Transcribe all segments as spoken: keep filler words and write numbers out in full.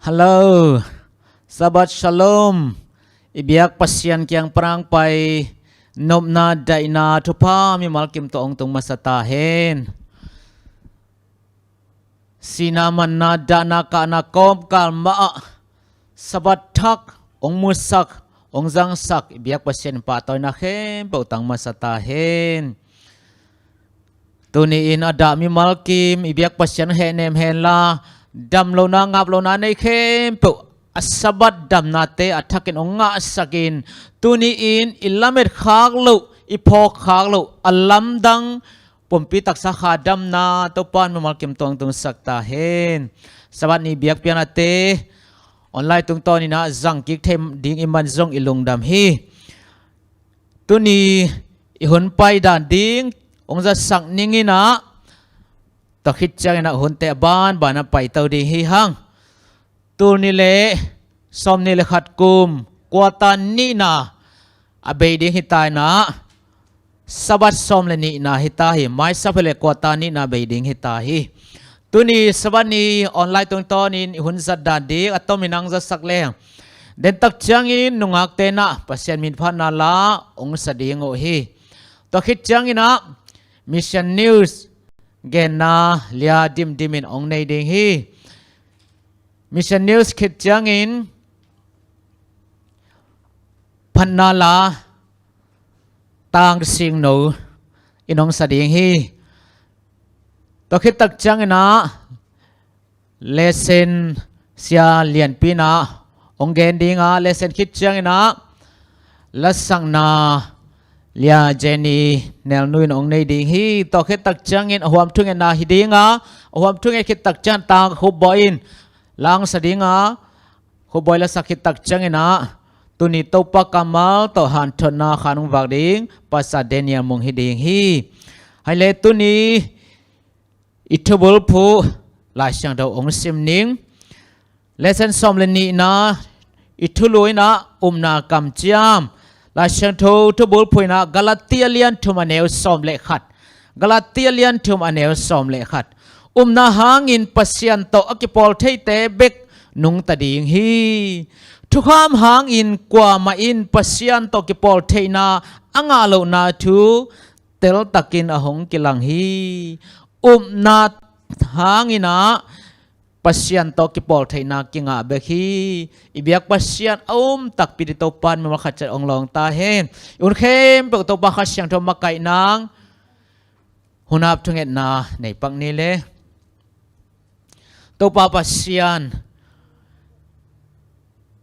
Hello. Sabbath Shalom. I biak Pasian kiang panang pai nopna daihna thupha mimal kim tawh hong tung masa ta hen. Sihna, manna, dahna, kahna kawmkal mah ah Sabbath thak hong musak, hong zangsak i biak Pasian pahtawina khempeuh tang masa ta hen. Tuni-in a dah mimal kim i biak Pasian hehnem henla, dam lohna, ngap lohna nei khempeuh a Sabbath damnate a thakin hong ngahsakin, tuni-in i lamet khak loh, i phawk khak loh a lamdang pumpi taksa kha damna Topa in mimal kim tawh hong tungsak ta hen. Sabbath ni biakpiaknate online tungtawnin ah zang kik thei ding i hih man zong i lungdam hi. Tuni i hun pai dan ding hong zatsak ning in ah, tua khit ciangin ah hunte a banban ah paito ding hi hang. Tul nih le sawmnih le khat kum quarter nihna a bei ding hi ta in ah, Sabbath sawm le nihna hi ta hi. Maisap hi leh quarter nihna bei ding hi ta hi. Tuni Sabbath ni online tungtawnin i hun zat dan ding a tomin hong zatsak leng, dentak ciangin nungakte in ah Pasian min phatna la hong sa ding uh hi. Tua khit ciangin ah Mission News genna lia dimdimin hong nei ding hi. Mission News khit ciangin phatna la Tang Singno in hong sa ding hi. Tua khit tak ciangin ah lesson Sia Lianpi in ah hong gen ding a, lesson khit ciangin ah lasakna Lia Jenny Nelnu in hong nei ding hi. Tua khit tak ciangin a huam thungetna hi ding a, a huam thunget khit tak ciang Tang Khup Bawi in la hong sa ding a, Khup Bawi lasak khit tak ciangin ah tuni Topa kammal tawh hanthotna khan hong vak ding Pastor Daniel Mung hi ding hi. Hai le tuni i thubulphuh Lai Siangtho hong sim ning. Lesson sawm le nihna i thulu in ah upna kamciam. Lai Siangtho thubulphuh in ah Galatia lian thum a neu sawm le khat. Galatia lian thum a neu sawm le khat. Upna hangin Pasian tawh a kipawl theite bek nungta ding hi. Thukham hangin kuamah in Pasian tawh kipawl theihna a ngah lohna thu teltakin a hong kilang hi. Upna hangin ah Pasian tawh kipawl theihna kingah bek hi. I biak Pasian a um takpi ding Topa in mimal khat ciat hong lawng ta hen. I hun khempeuh Topa Kha Siangtho makaih nang. Hunap thungetna nei pak ni le. Topa Pasian,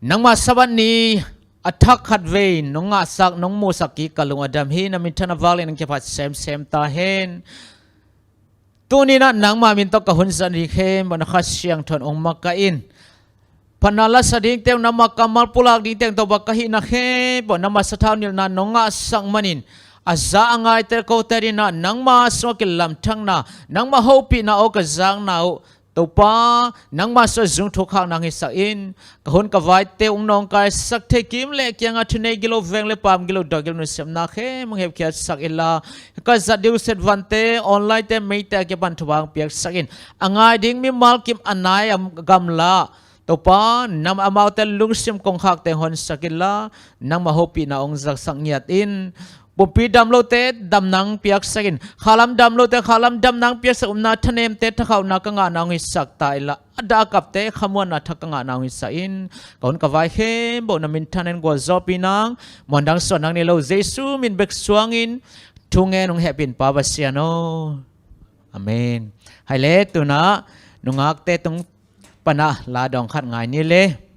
nangmah Sabbath ni a thak khatvei nong ngahsak, nong musak kik ka lung a dam hi. Na minthan a vak le nong kiphat semsem ta hen. Tuni in ah nangmah min tawh ka hun zat ding khempeuh na Kha Siangtho in hong makaih in. Phatna la sa dingte uh, nangmah kammal pulak dingte uh, Topa ka hihna khempeuh nangmah sathau nilhna nong ngahsak manin, a za a ngaite kote adingin ah nangmah sungah kilamdanna, nangmah hopihna aw ka zakna uh Topa, nangmah sungah zung thuk khak nang hisak in. Ka hun ka vaite hong nawngkaisak thei kim le kiangah thunei gilo, veng le paam gilo, dawh gilo, nusiatna khempeuh hong hepkhiatsak inla, ka zat ding uh set vante, online te, meite a kipan thupha hong piaksak in. A ngai ding mimal kim, a nai a gamla Topa, nang amaute lungsim kongkhakte hong honsak inla, nangmah hopihna hong zaksak ngiat in. Pumpi dam lote damna hong piaksak in. Khalam dam lote khalam damna hong piaksak, upna thanemte thakhauhna ka ngahna hong hisak ta inla, a dah a kapte khamuanna thak ka ngahna hong hisak in. Ka hun ka vai khempeuh na minthan in gualzawhpih nang. Muan dang suah nang nei lo, Jesu min bek suangin thungen hong hehpih in Pa Pasian aw. Amen. Hai le, tu in ah nungakte tung pan ah la dawng khat ngai ni le.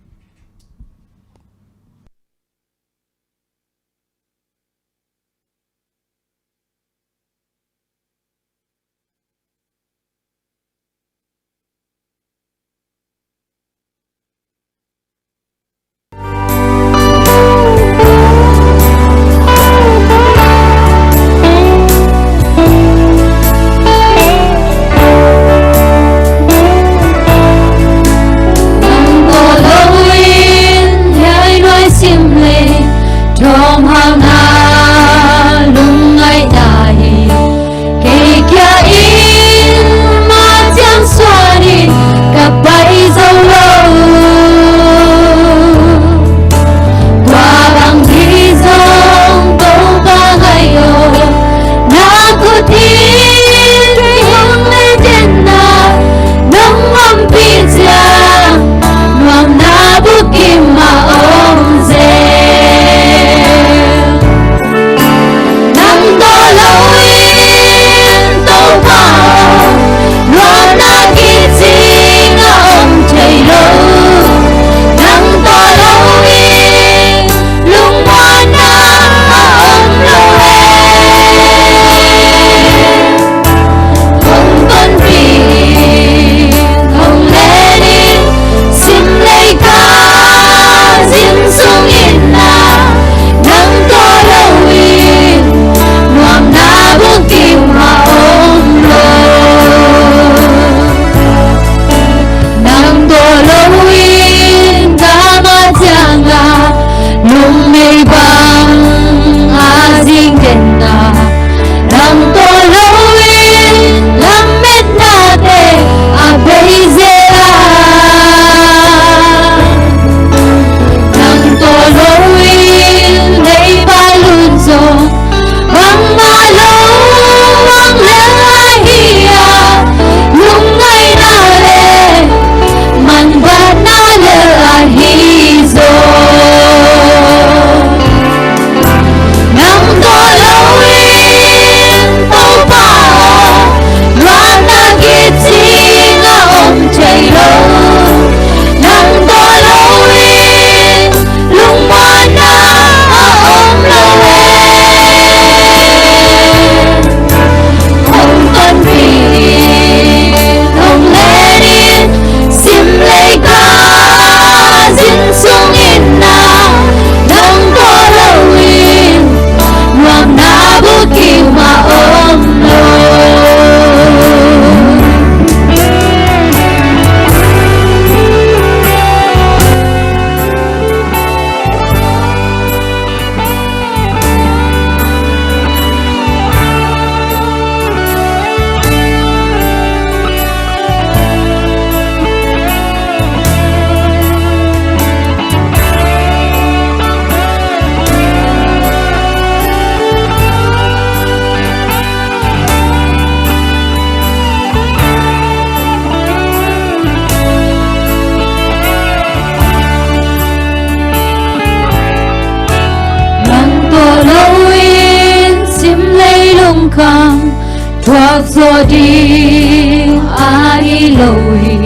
Zaw ding ahi lo hi.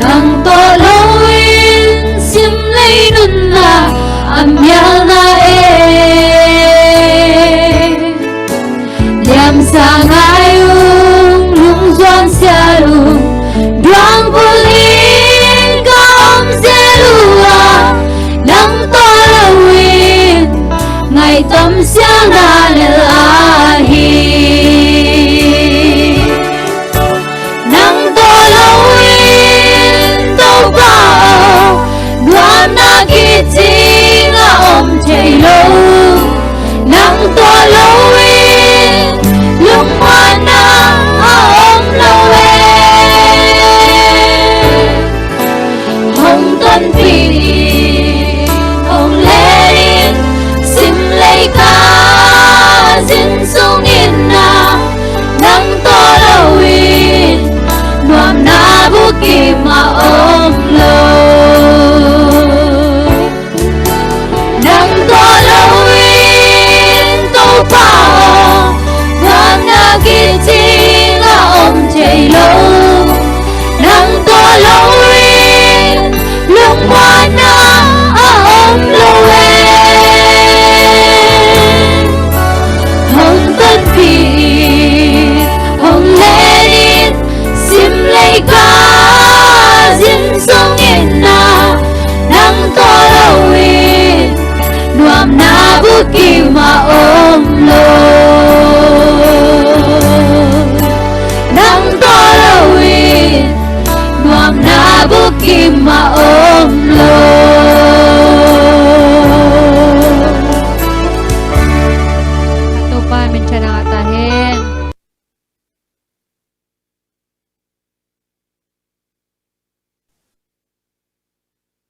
Nang tawh lo in sim lei nunna a mialna e. Liamsa ngai ung, lungzuan sial ung, duang bul in ka om zel uh a, nang tawh lo in ngaitom sialna lel ahi. Nang tawh lo in Topa aw, nuamna kicing a om thei lo. Nang tawh lo in lungmuanna a om lo e. Hong tonpih in, hong len in, sim lei ka zin sung in na, nang tawh lo in nuamna bukim a om lo. Nang tawh lo in Topa aw, nuamna kicing a om thei lo. Nang tawh lo in lungmuanna a om lo e. Hong tonpih in, hong len in, sim lei ka zin sung in na, nang tawh lo in nuamna bukim a om lo. Nang tawh lo in nuamna bukim a om lo. Topa min thang a ta hen.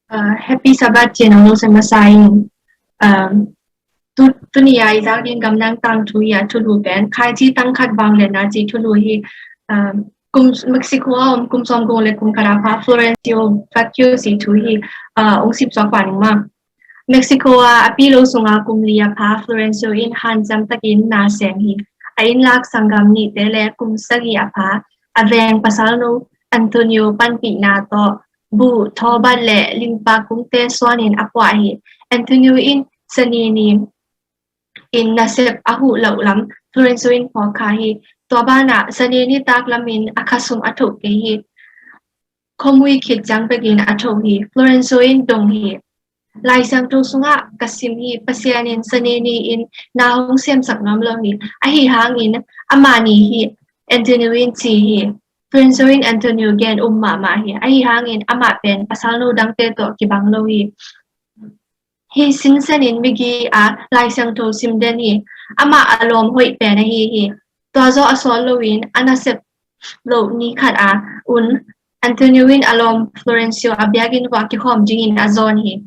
Uh, Happy Sabbath, Chen Ong Lo Sem Masai. Um, tu, tuni a i zak ding gamdang tangthu i a thulu pen, Khaici Tangkhat Vangliatna ci thulu hi, um, kum, Mexico a om kum sawm gung le kum khat a pha Florencio Vázquez ci thu hi, uh, ong sim suak pah ning maw. Mexico a a pi lo sunga kum li a pha Florencio in hanciam takin na sem hi. A innlak sanggam nihte le kum sagih a pha a veng pasal no Antonio panpihna tawh buh, thawbat le lingpa kungte suanin a puah hi. Antonio in Sanini in nasep a huh loh lam Florencio in phawk kha hi. Tua banah Sanini tak lamin a khasum a thoh kei hi. Khuamui khit ciang bekin a thoh hi. Florencio in dong hi. Lai Siangtho sungah ka sim hi, Pasian in Sanini in na hong semsak nuam lo hi. Ahi hangin amah ni hi, Antonio in ci hi. Florencio in Antonio gen um mahmah hi. Ahi hangin amah pen pasal no dangte tawh kibang lo hi. Hi sinsenin migi a Lai Siangtho sim den hi. Amah a lawm hoih pen ahi hi. Tua zawh a sawt loin a nasep loh ni khat a un Antonio in a lawm Florencio a biakinn uah kikhawm dingin a zawn hi.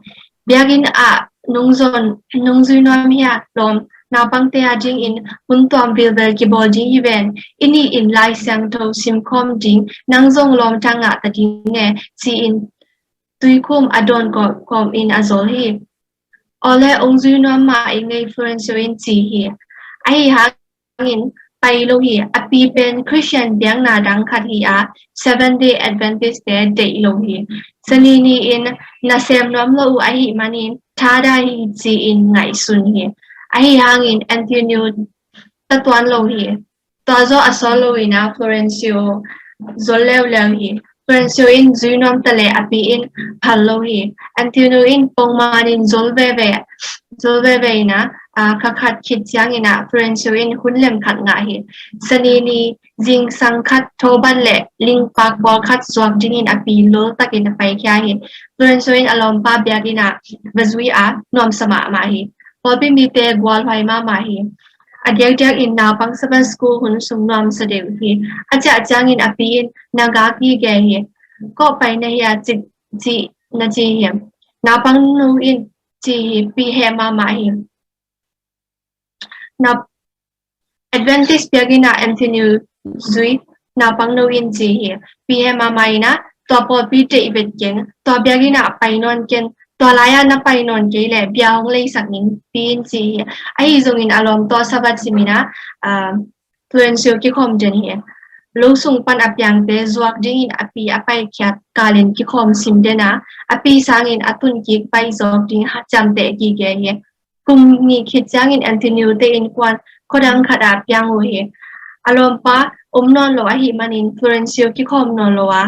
Biakinn ah nungzon, nungzui nuam hi a lawm naupangte a dingin hun tuam vilvel kibawl ding hi ven. I nih in Lai Siangtho simkhawm ding, nang zong lawm thang ngah ta ding e, ci-in tuikhum a dawn kawm, kawmin a zol hi. Awle, ong zui nuam mah ing ei, Florencio in ci hi. Ahi hangin pai lo hi. A pi pen Christian biakna dang khat hi a, Seventh Day Adventist te deih lo hi. Sanini in nasem nuam lo uh ahi manin thada hi ci-in ngaihsun hi. Ahi hangin Antonio tatuan lo hi. Tua zawh a sawt loin a Florencio zol leuleu hi. Florencio in zui nuam ta le a pi in phal lo hi. Antonio in pongman in zol veve, zol veve in a, a, kha khat khit ciangin a Florencio in hun lem khat ngah hi. Sanini zingsang khat thawbat le lingpak pawlkhat zuak dingin a pi lol takin a paikhia hi. Florencio in a lawmpa biakinn ah va zui a nuamsa mahmah hi. Pawlpi mite gualhuai mahmah hi. A diakdiak in naupang Sabbath school hun sung nuamsa deuh hi. A ciah ciangin a pi in na gak gige hi. Kawh pai na hia ci, ci, na ci hi. Naupang nu in ci hi, pi heh mahmah hi. Na Adventist biakinn ah Antonio zui naupang nu in ci hi. Pi heh mahmah in a, tua pawlpi deih vet keng, tua biakinn ah pai nawn keng, tua lai-ah na pai nawn kei leh bia hong leisak ning, pi in ci hi. Ahi zongin a lawm tawh Sabbath sim in a, ah, Florencio kikhawm den hi. Lo sung pan a piangte zuak dingin a pi a paikhiat kalin kikhawm sim den a, a pi sangin a tunkik pai zawk ding ciamteh gige hi. Kum nih khit ciangin Antonio te innkuan khuadang khat ah piang uh hi. A lawmpa om nawn lo ahih manin Florencio kikhawm nawn lo a,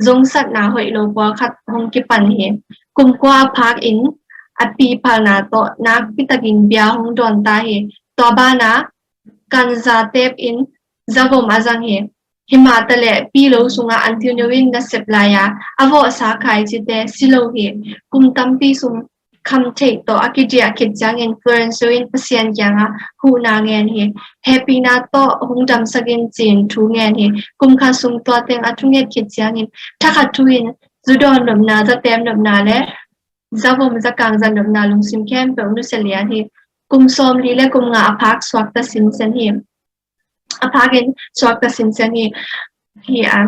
zongsatna hoih lo pawlkhat hong kipan hi. Kum kua a phak in a pi palna tawh nakpi takin bia hong dawn ta hi. Tua banah kanza tep in zavom a zang hi. Himah taleh pi lo sungah Antonio in nasep lai-a a vawhsa khaicite si lo hi. Kum tampi sung kham theih tawh a kidiah khit ciangin Florencio in Pasian kiangah huhna ngen hi. Hehpihna tawh hong damsak in ci-in thu ngen hi. Kum khat sung tua teng a thunget khit ciangin thakhat thu-in zu dawn nopna, za tem nopna le za vom za kang zat nopna lungsim khempeuh nusia lian hi. Kum sawmli le kum nga a phak suakta sinsen hi. A phakin suakta sinsen hi. Hi a,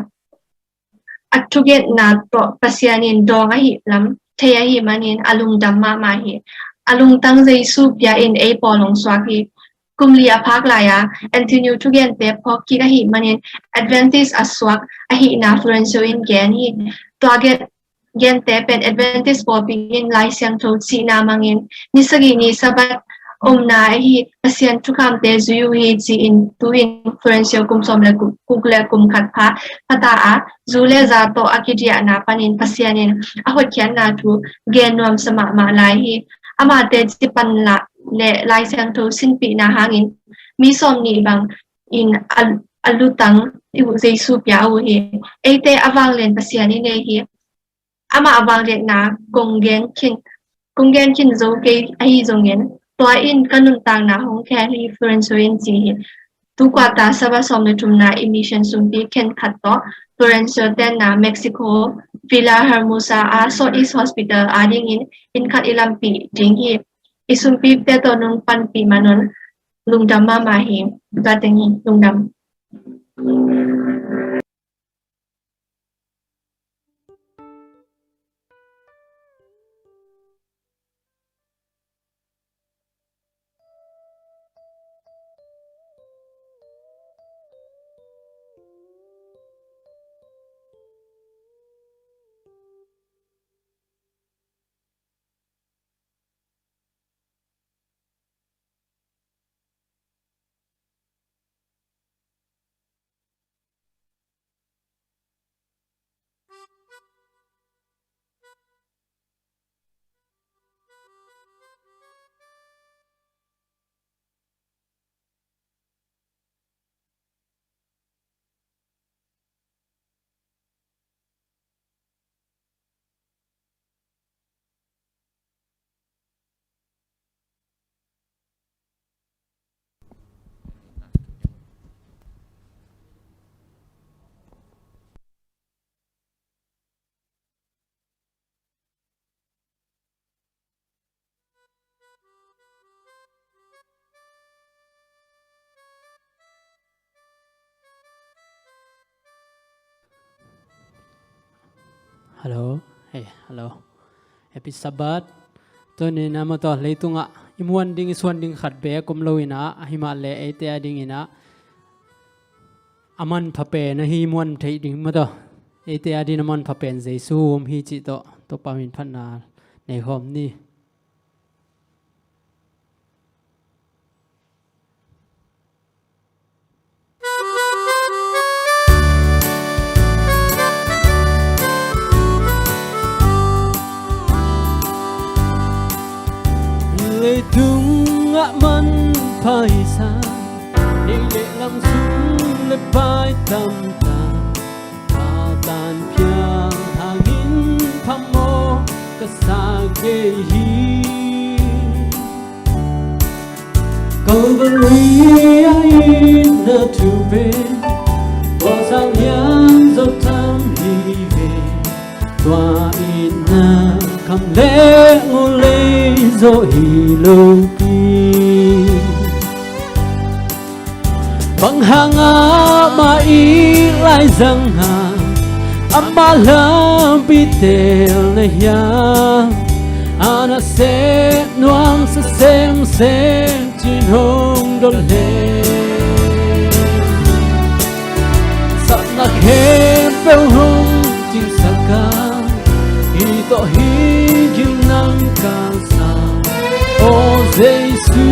a thugetna tawh Pasian in dawng ahih lam thei ahih manin a lungdam mahmah hi. A lungtang Jesu pia in ei pawl hong suak hi. Kum li a phak lai-a Antonio thugente phawk kik ahih manin Adventist a suak ahihna Florencio in gen hi. Tua gen gente pen Adventist pawlpi in Lai Siangtho sihna mangin ni sagih ni Sabbath omna ahi Pasian thukhamte zui uh hi ci-in tu-in Florencio kum sawm le kum, kuk le kum khat pha, pha ta a, zu le za tawh a kidiahna panin Pasian in a hotkhiatna thu gen nuamsa mahmah lai hi. Amahte ci pan lah le Lai Siangtho sinpihna hangin mi sawm nih bang in a, a lutang i uh Jesu pia uh hi. Eite a vanglian Pasian i nei hi. Amah a vangliatna kong gen khin, kong gen khin zo kei ahi zongin tua in ka nuntakna hong khel hi, Florencio in ci hi. Tu quarter Sabbath sawm le thumna i mission sumpi khen khat tawh Florencio tenna Mexico, Villahermosa a South East Hospital adingin inn khat i lampih ding hi. I sumpite tawh nong panpih man un lungdam mahmah hi. Tua teng hi, lungdam. Hello. Hey, hello. Happy Sabbath. Tuni na mataw leitungah i muan ding i suan ding khat bek om lo inah, ahi mah le eite a ding inah a manpha pen ahi muan theih ding mataw. Eite a ding a manpha pen Jesu om hi cih tawh Topa min phatna nei khawm ni. Leitungah manpha i sa, nei le lam sum le pai tamtak, Satan piang hangin phamawh ka sa kei hi. Calvary a itna thu pen tua sang lian zo tham hi ve. Tua itna kham le ngul lei zo hi lo pi. Bang hang amah i laizang a, amah lampi tel na hiam? A nasep nuamsa semsem cin hong dot le. Hong cingsak a, hih tawh hi gimnam ka sa. Aw Jesu,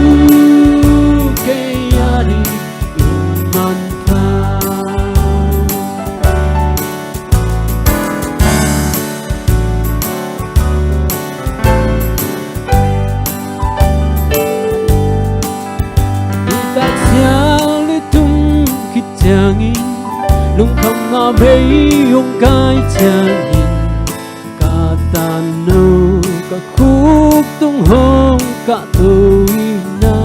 kei a ding in manpha. Nitak sial ni tum khit ciangin lungkhamna bei hong kai ciangin ka tano ka khuk tung hong kahto in a,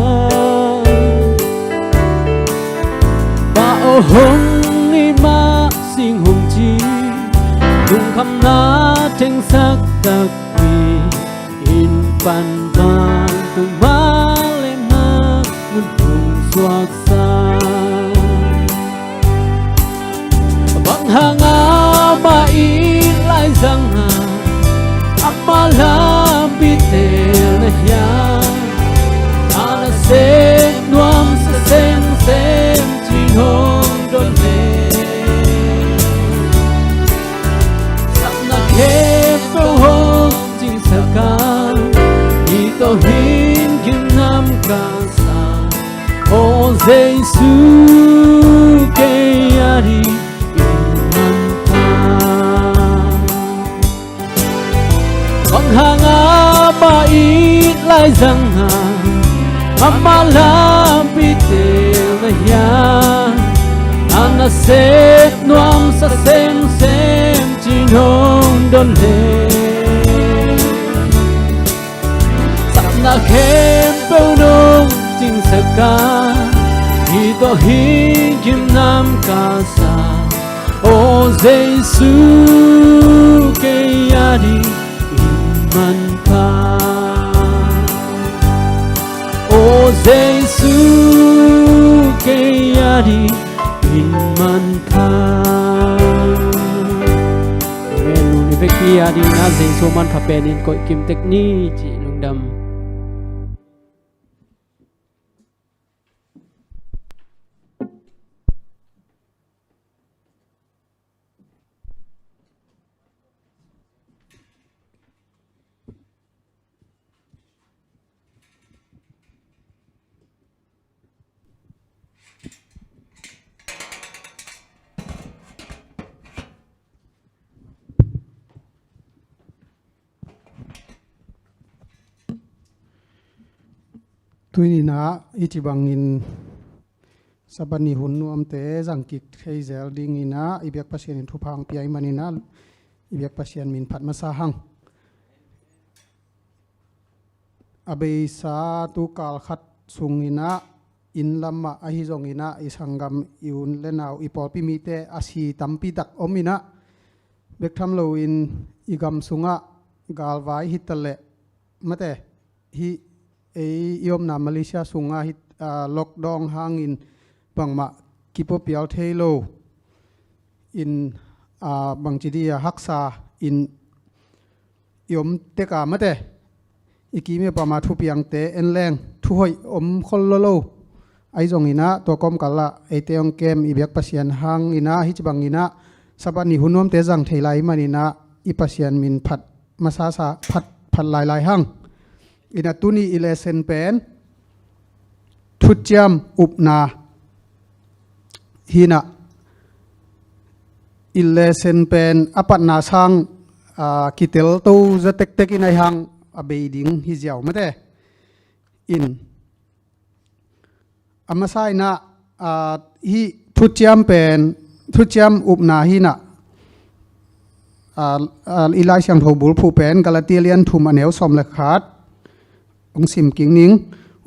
Pa aw hong i mah sing hong ci, lungkhamna thengsak takpi in pan vang tung mah leh mah mun hong suaksak. Bang hang amah it lai zang a, amah lampi tel na hiam? A nasep nuamsa semsem cin hong don le, sapna khempeuh hong cingsak a, hih tawh hi gimnam ka sa. Aw Jesu, kei a ding in manpha. Bang hang amah it lai zang a, amah lampi tel na hiam? A nasep nuamsa semsem cin hong don le, sapna khempeuh nong cingsak a, hih tawh hi gimnam ka sa. Aw Jesu, kei a ding in manpha. Aw Jesu, kei a ding in manpha. Amen. Nung i vekpi a ding in a Jesu manpha pen in koih kim tek ni cih lungdam. Tuni-in ah hih ci bangin Sabbath ni hun nuamte zang kik thei zel dingin ah i biak Pasian in thupha hong pia ahih manin ah i biak Pasian min phat masa hang. A beisa tu kal khat sungin ah inn lamah ahi zongin ah i sanggam, i u le nau, i pawlpi mite a si tampi tak om in ah, bek tham loin i gam sungah galvai hi ta leh mate, hih ei i omna Malaysia sungah hih, aa, lockdown hangin bangmah kipua pial thei lo in, aa, bangci dih a haksa in i om tek a mate, i kim i pam a thupiangte en leng thuhoih om khol lo lo. Ahi zongin ah tua kawmkal ah eite hong kem i biak Pasian hangin ah hih ci bangin ah Sabbath ni hun nuamte zang thei lai ahih manin ah i Pasian min phat masa sa, phat, phat lailai hang. In ah tuni i lesson pen thuciam upna hi in ah, i lesson pen a patna sang, aa, kitel to za tektek in ahi hang a bei ding hi ziau mate. In a masa in ah, aa, hih thuciam pen, thuciam upna hi in ah, aa, aa, i Lai Siangtho bulphuh pen Galati lian thum a neu sawm le khat hong sim kik ning.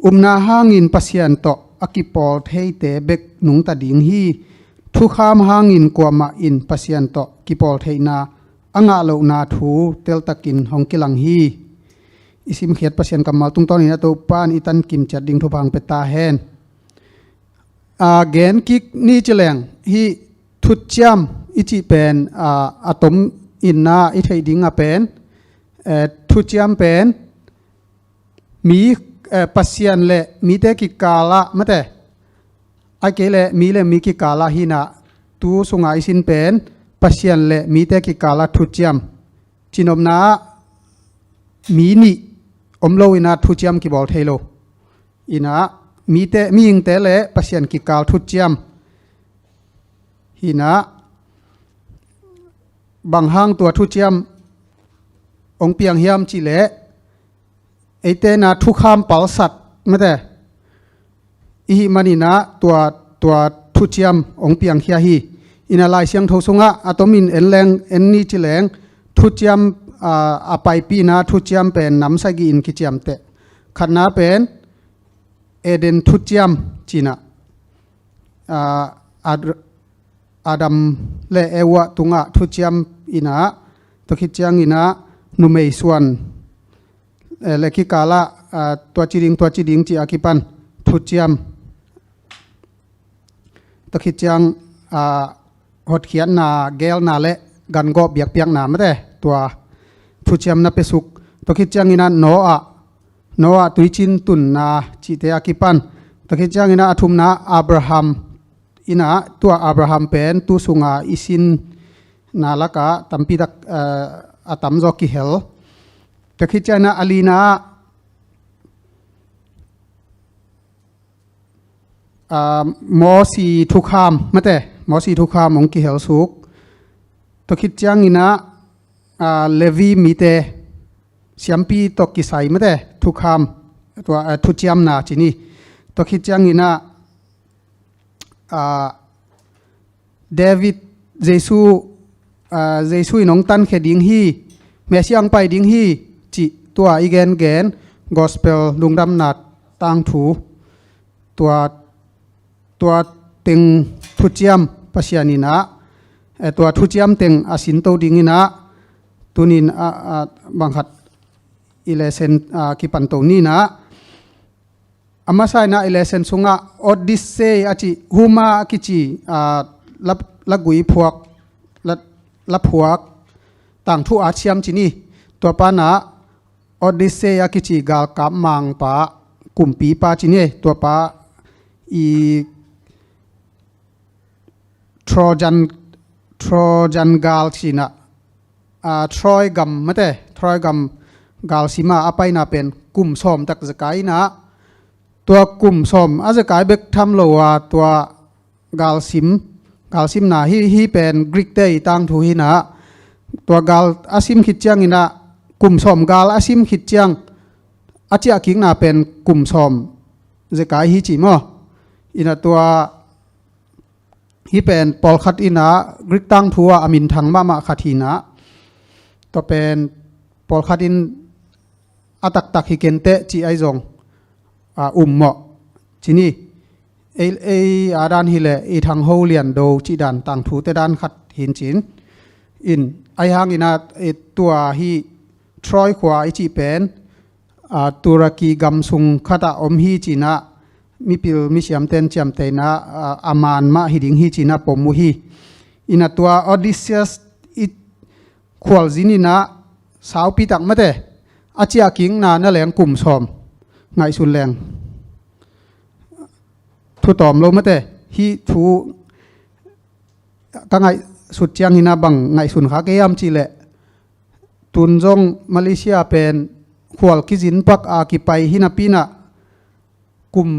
Upna hangin Pasian tawh a kipawl theite bek nungta ding hi. Thukham hangin kuamah in Pasian tawh kipawl theihna a ngah lohna thu teltakin hong kilang hi. I simkhiat Pasian kammal tungtawnin a Topa in i tankim ciat ding thupha hong pia ta hen. A gen kik ni ci leng hih thuciam i cih pen, aa, a tom in ah i theih ding a pen, eh, thuciam pen mi, eh, Pasian le mite kikal ah mate, ahih kei leh mi le mi kikal ah hi in ah tu sungah i sin pen Pasian le mite kikala thuciam. Cinopna ah mi nih om lo inah thuciam kibawl thei lo. Inah mite, mihingte le Pasian kikal thuciam. Hinah bang hang tua thuciam hong piang hiam cihleh, eite na thukham palsat mate i hih maninah tua, tua thuciam hong piangkhia hi. Inah Lai Siangtho sungah a tomin en leng, en ni ci leng, thuciam, aa, a paipihna thuciam pen nam sagih in kiciamteh. Khatna pen Eden thuciam cinah, aa, Ad-, Adam le Eva tungah thuciam inah, tua khit cianginah numei suan, eh, le kikalah, aa, tua ci ding, tua ci ding ci a kipan thuciam. Tua khit ciang, aa, hotkhiatna, geelna le gangawh biakpiakna mate tua thuciam na piasuk. Tua khit cianginah Noah, Noah tuicin tunna cihte a kipan. Tua khit cianginah a thumna Abraham inah, tua Abraham pen tu sunga i sinna lakah tampitak, eh, a tamzaw kihel. Tua khit cianginah a lina ah, aa, Mosi thukham mate, Mosi thukham hong kihelsuk. Tua khit cianginah, aa, Levi mite siampi tawh kisai mate thukham, tua, aa, thuciamna ci ni. Tua khit cianginah, aa, David, Jesu, aa, Jesu in hong tankhia ding hi, Messiah hong pai ding hi cih tua i gengen gospel lungdamna tangthu, tua, tua teng thuciam Pasian inah, eh, tua thuciam teng a sinto dinginah tunin, ah, ah, bangkhat i lesson, ah, kipanto ninah. A masa inah i lesson sungah Odyssey a cih, Huma a kici, aa, la, lagui phuak, la, laphuak tangthu a siam ci ni. Tua panah Odyssey a kici galkap mangpa, kumpipa ci ni. Tua pa i Trojan, Trojan gal cinah, aa, Troy gam mate, Troy gam galsima a paina pen kum sawm tak zekai inah, tua kum sawm a zekai bek tham lo a tua galsim, galsimna hi, hi pen Greek te i tangthu hinah, tua gal a sim khit cianginah, kum sawm gal a sim khit ciang a ciahkikna pen kum sawm zekai hi ci maw? Inah tua hih pen pawlkhat inah Greek tangthu ah a minthang mahmah khat hinah, tua pen pawlkhat in a taktak hi kenteh ci ahi zong, a, um mawh ci ni. Ei, ei a dan hileh i thang ho lian do cih dan tangthute dan khat hin cin. In ahi hanginah, eh, tua hih Troy khua i cih pen, aa, Turkey gam sung khatah om hi cinah, mipil misiamten ciamtehna, aa, a man mah hi ding hi cinah pom uh hi. Inah tua Odysseus i khualzin inah saupi tak mate, a ciahkikna na leng kum sawm, ngaihsun leng thu tawm lo mate. Hih thu ka ngaihsut ciang hinah bang ngaihsun kha kei hiam cihleh, tun zong Malaysia pen khual kizin pak a kipai hi napi inah kum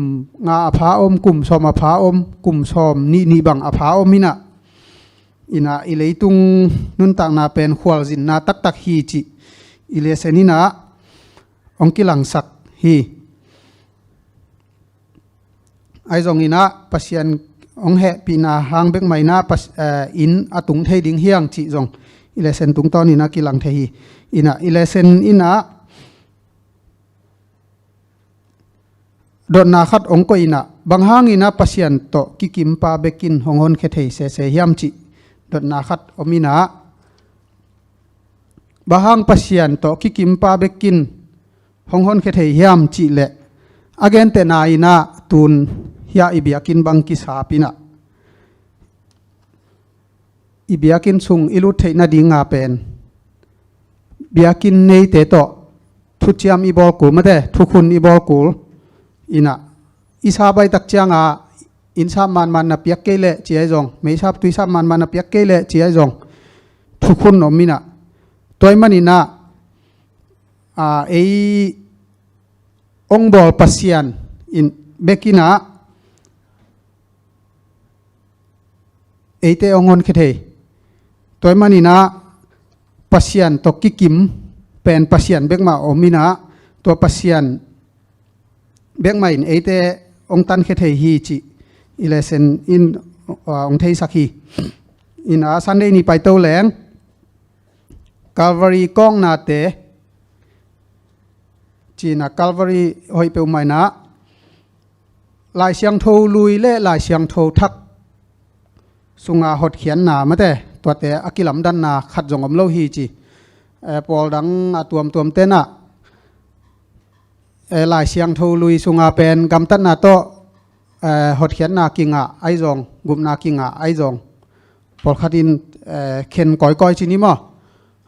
nga a pha om, kum sawm a pha om, kum sawm nih nih bang a pha om hinah. Inah i leitung nuntakna pen khualzinna taktak hi cih i lesson inah hong kilangsak hi. Ahi zonginah Pasian hong hehpihna hang bek mah inah Pas-, eh, inn a tung thei ding hi hang cih zong i lesson tungtawn inah kilang thei hi. Inah i lesson inah dotna khat hong koih inah, bang hanginah Pasian tawh kikimpa bekin hong honkhia thei sese hiam cih dotna khat om inah, bang hang Pasian tawh kikimpa bekin hong honkhia thei hiam cihleh, a gentehna inah tun hiah i biakinn bang kisap inah, i biakinn sung i lut theih nadinga pen biakinn neite tawh thuciam i bawl kul mate, thukhun i bawl kul inah, i sap ahih tak cianga inn sap manman na piak kei leh ci ahi zong, mei sap tui sap manman na piak kei leh ci ahi zong, thukhun om inah, tua ahih maninah, a, ei ong bawl Pasian in bek inah eite ong honkhia thei. Tua ahih maninah Pasian tawh kikim pen Pasian bekmah om inah, tua Pasian bekmah in eite ong tankhia thei hi cih i lesson in, uh, ong theisak hi. Inah Sunday ni paito leng Calvary kawknate, ci-inah Calvary hoih peuhmah inah Lai Siangtho lui le Lai Siangtho thak sunga hotkhiatna mate, tuate a kilamdanna khat zong om lo hi ci. Eh, pawl dang a tuamtuam tenah, eh, Lai Siangtho lui sunga pen gamtatna tawh, eh, hotkhiatna kingah ahi zong, gupna kingah ahi zong, pawlkhat in, eh, khen kawikawi ci ni maw?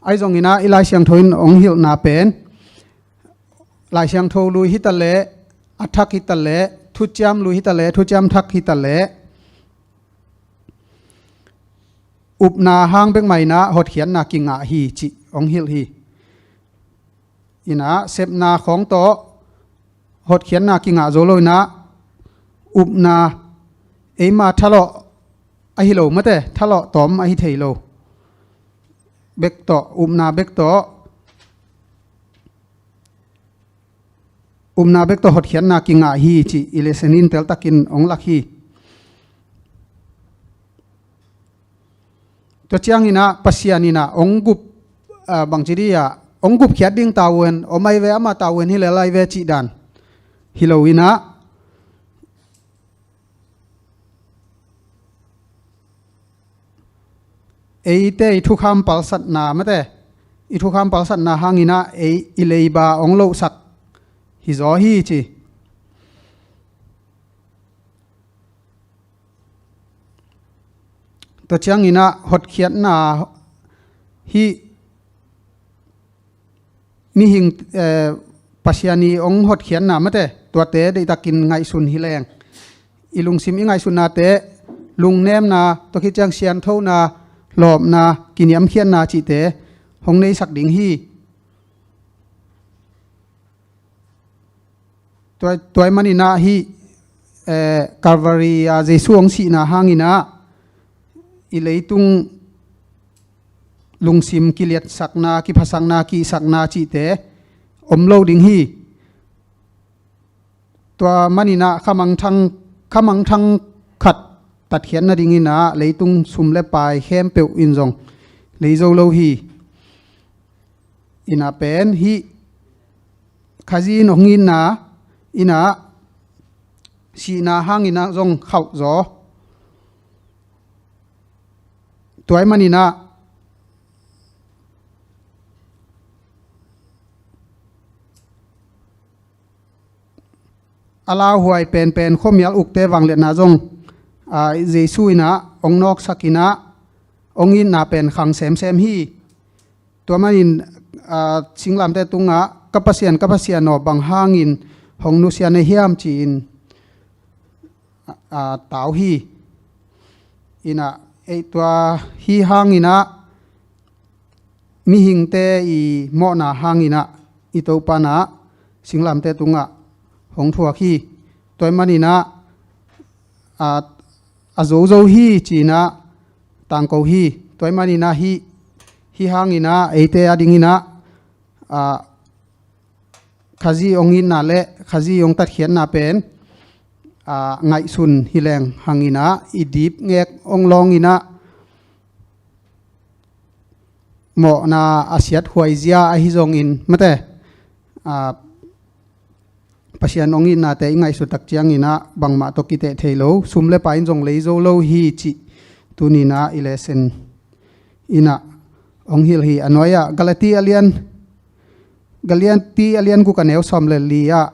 Ahi zong inah i Lai Siangtho in ong hilhna pen Lai Siangtho lui hi taleh, a thak hi taleh, thuciam lui hi taleh, thuciam thak hi taleh, upna hang bekmah inah hotkhiatna kingah hi cih ong hilh hi. Inah sepna khawng tawh hotkhiatna kingah zo lo inah, upna eima thalawh ahi lo mate, thalawh tawm ahi thei lo bek tawh, upna bek tawh, upna bek tawh hotkhiatna kingah hi cih i lesson in teltakin ong lak hi. Tua ciang inah Pasian inah ong gup, ah, bangci dih ah, ong gupkhiat ding tavuan om ahi ve, ama tavuan hi lel ahi ve cih dan hi lo inah, eite i thukham palsatna mate, i thukham palsatna hang inah ei i leiba ong lohsak hi zaw hi ci. Tua ciang inah hotkhiatna hih mihing, eh, Pasian i ong hotkhiatna mate, tuate deihtakin ngaihsun hi leng, i lungsim i ngaihsutnate lungnemna, tua khit ciang sianthona, lawpna, kiniamkhiatna cihte hong neisak ding hi. Tua, tua ahih maninah hih, eh, Calvary ah Jesu ong sihna hang inah i leitung lungsim kiliatsakna, kiphasakna, kihsakna cihte om lo ding hi. Tua maninah khamangthang, khamangthang khat tatkhiat nading inah leitung sum le pai khempeuh in zong lei zo lo hi. Inah pen hih Khazih in ong itna inah sihna hang inah zong khauh zaw. Tua ahih maninah a lauhuai penpen khuamial ukte vangliatna zong, ah, Jesu inah ong nawksak inah ong itna pen khang semsem hi. Tua manin, ah, singlamte tungah, "Ka Pasian, ka Pasian aw, bang hangin hong nusia na hiam?" ci-in, ah, tau hi. Inah, ei tua hih hang inah mihingte i mawhna hang inah i Topa inah singlamte tungah hong thuak hi. Tua ahih maninah, ah, a zozo hi ci-inah tangko hi. Tua ahih maninah hih, hih hang inah eite ading inah, ah, Khazih ong itna le Khazih ong tatkhiatna pen, ah, ngaihsun hi leng hang inah i dipngek ong lawng inah mawhna a siathuai zia ahi zongin mate, ah, Pasian ong itnate i ngaihsut tak ciang inah bangmah tawh kiteh thei lo, sum le pai in zong lei zo lo hi cih tuni inah i lesson inah ong hilh hi. A nuai-ah Galati a lian, Galati a lian guk a neu sawm le li ah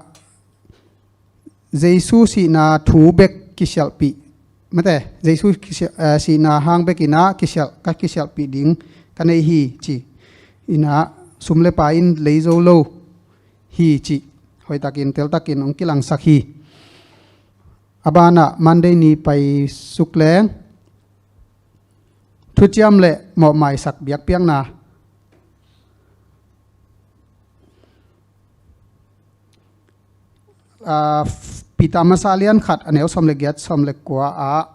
Jesu sihna thu bek kisialhpih mate, Jesu kisia-, eh, sihna hang bek inah kisialh, ka kisialhpih ding ka nei hi ci. Inah sum le pai in lei zo lo hi cih hoihtakin teltakin ong kilangsak hi. A banah Monday ni paisuk leng Thuciam le mawhmaisak biakpiakna. Aa, Peter masa lian khat a neu sawm le giat, sawm le kua ah,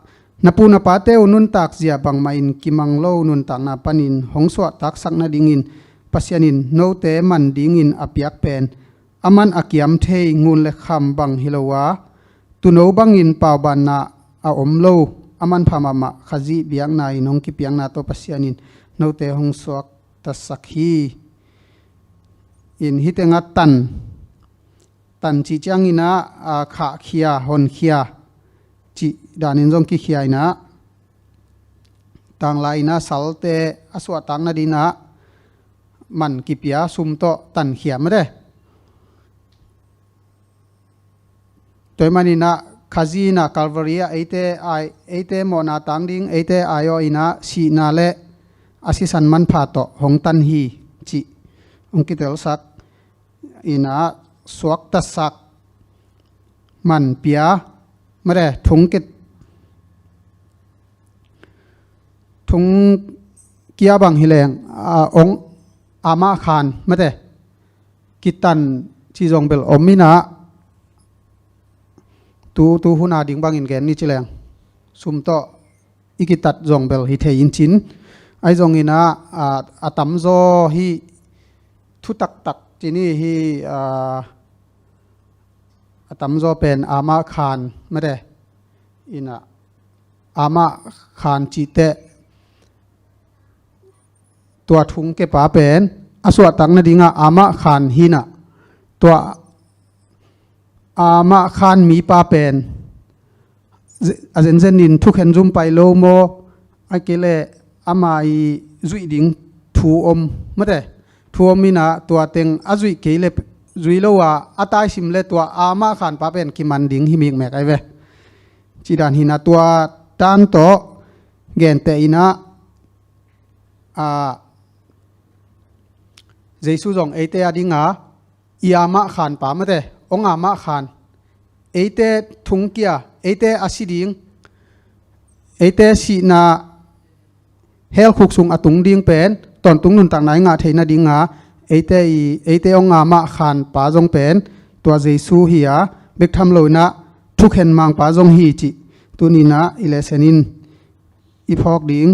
na pu na pate uh nuntak zia bangmah in kimang lo nuntakna panin hong suahtaksak nadingin Pasian in note man dingin a piak pen, aman a kiam thei ngun le kham bang hi lo a, tuuno bangin paubanna a om lo, a manpha mahmah Khazih biakna in hong kipiakna tawh Pasian in note hong suaktasak hi. In hih tengah tan, tan cih ciangin ah, aa, khahkhia, honkhia cih danin zong kikhia in ah, tanglai in ah salte a suahtak nadingin ah man kipia, sum tawh tankhia mate. Tua ahih manin ah Khazih in ah Calvary ah eite ai, eite mawhna tang ding, eite ai-awh in ah sihna le a sisan manpha tawh hong tan hi cih hong kitelsak in ah, suaktasak, man pia mate, thung kit, thung kia bang hi leng, aa, ong amah khan mate, kitan cih zong bel om in ah, tu, tu hun a ding bangin gen ni ci leng, sum tawh i kitat zong bel hi thei in cin. Ahi zongin ah, aa, a tamzaw hih thu taktak ci ni hih, aa, a tamzaw pen amah khan mate. In ah amah khan cih teh, tua thung kepa pen a suahtak nadingah amah khan hi in ah, tua amah khan mipa pen ze-, a zenzen in thukhen zum pai lo maw, ahih kei leh ama i zuih ding thu om mate, thu om in ah tua teng a zuih kei leh, zuih lo a a taisim leh tua amah khanpa pen kiman ding hi mikmek ahi ve. Cih dan hi in ah tua tan tawh genteh in ah, aa, Jesu zong eite a dingah i amah khanpa mate, ong amah khan, eite thung kia, eite a si ding, eite sihna hell khuk sung a tung ding pen tawntung nuntakna i ngah theih nadingah eite i, eite ong amah khanpa zong pen tua Jesu hi a, bek tham lo in ah thukhen mangpa zong hi cih tuni in ah i lesson in i phawk ding.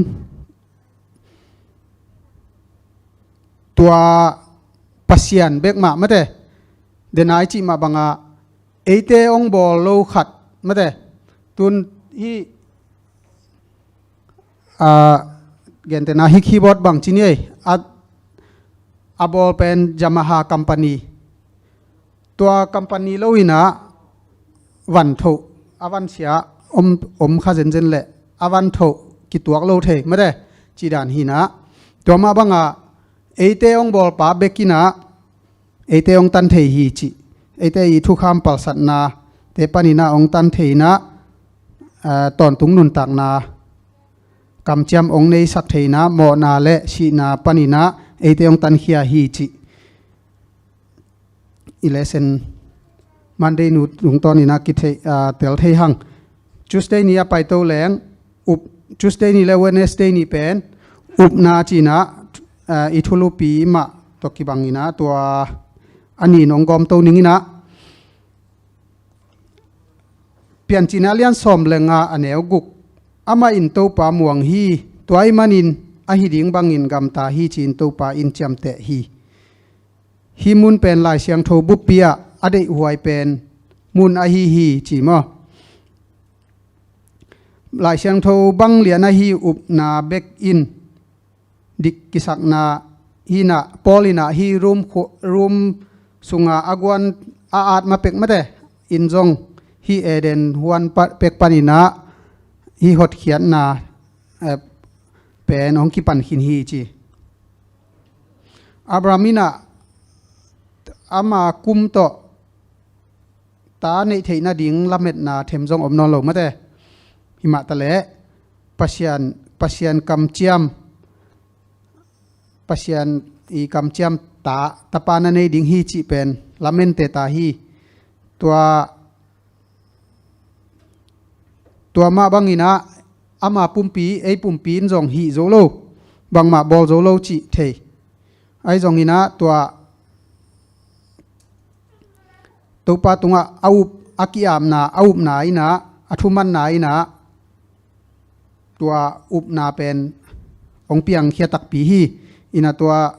Tua Pasian bek mah mate, denai cih mah bangah eite ong bawl lo khat mate, tun hih, aa, gentehna hih keyboard bang ci ni ei, a, a bawl pen Yamaha company. Tua company lo in ah van thoh, a van sia om, om kha zenzen leh a van thoh kituak lo thei mate, cih dan hi in ah, tua mah bangah eite ong bawlpa bek in ah eite ong tan thei hi cih, eite i thukham palsatnate panin ah ong tan thei in ah, aa, tawntung nuntakna kamciam ong neisak thei in ah, mawhna le sihna panin ah eite ong tankhia hi cih i lesson Monday ni tungtawn in ah kithei, aa, tel thei hang. Tuesday ni a paito leng, up, Tuesday ni le Wednesday ni pen upna ci in ah, aa, i thulupi mah tawh kibang in ah tua a ni in ong gawmto ning in ah, Piancilna lian sawm le nga a neu guk. Amah in Topa muang hi, tua ahih manin ahi ding bangin gamta hi ci-in Topa in ciamteh hi. Hih mun pen Lai Siangtho buppi ah a deihhuai pen mun ahi hi ci maw? Lai Siangtho bang lian ahi upna bek in dik kisakna hi in ah, Paul in ah hih Rom khu-, Rom sunga a guan a at ma pek mate in zong hih Eden huan pa-, pek panin ah hih hotkhiatna, eh, pen hong kipan khin hi ci. Abraham in ah ama kum tawh ta neih theih nading lametna them zong om nawn lo mate. Himah taleh Pasian, Pasian kamciam, Pasian i kamciam ta, tapa na nei ding hi cih pen lamente ta hi. Tua, tua mah bangin ah ama pumpi, ei pumpi in zong hih zo lo, bangmah bawl zo lo cih thei. Ahi zongin ah tua Topa tungah a up, a ki-apna, a upna in ah, a thumanna in ah tua upna pen hong piangkhia takpi hi. In ah tua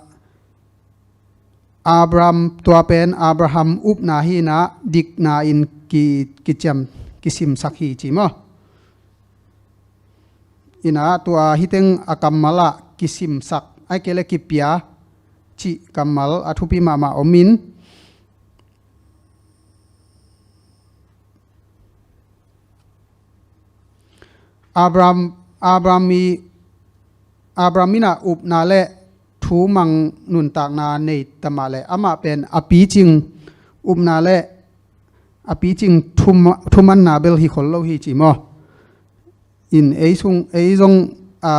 Abraham, tua pen Abraham upna hi in ah dikna in ki, kiciam, kisimsak hi ci maw? In ah tua hih teng a kammal ah kisimsak, ahih kei leh kipia cih kammal a thupi mahmah om in, Abraham, Abraham i, Abraham in ah upna le thumang nuntakna nei ta mah leh, amah pen a picing upna le a picing thum-, thumanna bel hi khol lo hi ci maw? In ei sung, ei zong, a,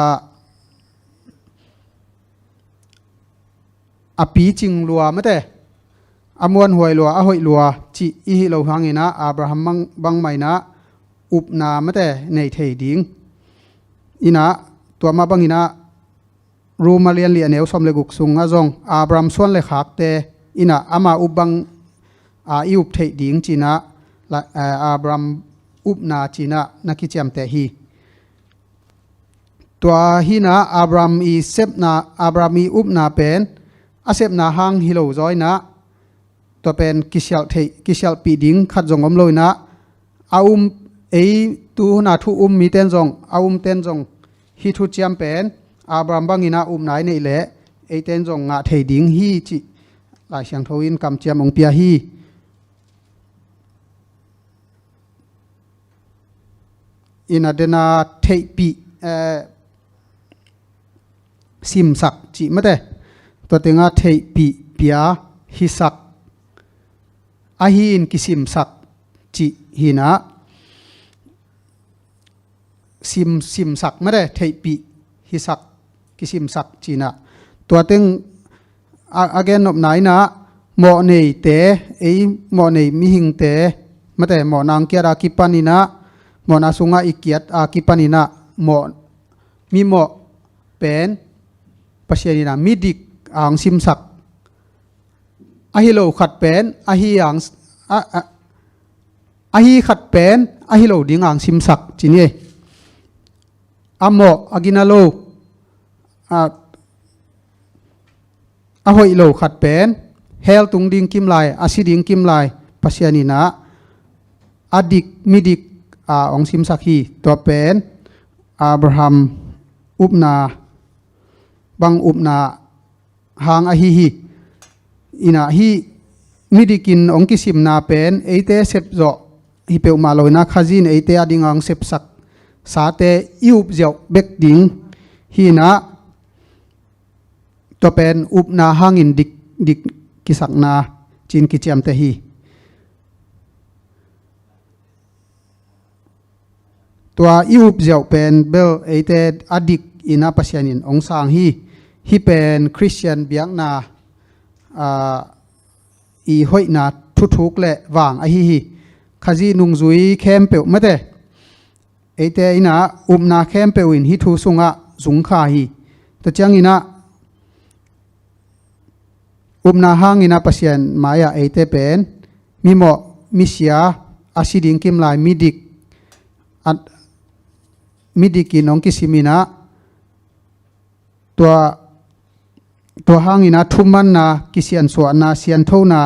a picing lua mate, a muanhuai lua, a hoih lua cih i hih loh hangin ah Abraham bang, bangmah in ah upna mate nei thei ding. In ah tua mah bangin ah Rom a lian li a neu sawm le guk sungah zong Abraham suan le khakte in ah ama up bang a i up theih ding ci in ah la, eh, Abraham upna ci in ah na kiciamteh hi. Tua hi in ah Abraham i sepna, Abraham i upna pen a sepna hang hi lo zaw in ah tua pen kisialh theih, kisialhpih ding khat zong om lo in ah, a um, ei tu hun a thu um mite in zong, a umte in zong hih thuciam pen Abraham bangin ah upna i neih leh eite in zong ngah thei ding hi cih Lai Siangtho in kamciam hong pia hi. In ah den a theihpih, eh, simsak cih mate. Tua tengah theihpih, pia, hisak, ahi in kisimsak cih hi in ah, sim, simsak mate, theihpih, hisak, kisimsak ci in ah. Tua teng a, a gennopna in ah mawhneite, ei mawhnei mihingte mate, mawhna hong kiat a kipan in ah, mawhna sungah i kiat a kipan in ah mawh, mimawh pen Pasian in ah midik a hong simsak. Ahi lo khat pen ahi ang, a, a, ahi khat pen ahi lo ding a hong simsak ci ni. A mawh, a gina lo, a, a hoih lo khat pen hell tung ding kimlai, a si ding kimlai Pasian in ah a dik, midik a hong simsak hi. Tua pen Abraham upna bang upna hang ahi hi. In ah hih midik in hong kisimna pen eite sep zawh hi peuhmah lo in ah Khazih in eite a ding a hong sepsak sate i up ziau bek ding hi in ah, tua pen upna hangin dik, dik kisakna ci in kiciamteh hi. Tua i up ziau pen bel eite a dik in ah Pasian in hong sang hi. Hih pen Khristian biakna, a, i hoihna thuthuk le vang ahi hi. Khazih nungzui khempeuh mate, eite in ah upna khempeuh in hih thu sungah zungkha hi. Tua ciangin ah upna hangin ah Pasian mai-ah eite pen mimawh, misia, a si ding kimlai, midik, a, midik in hong kisim in ah, tua, tua hangin ah thumanna, kisiansuahna, sianthona,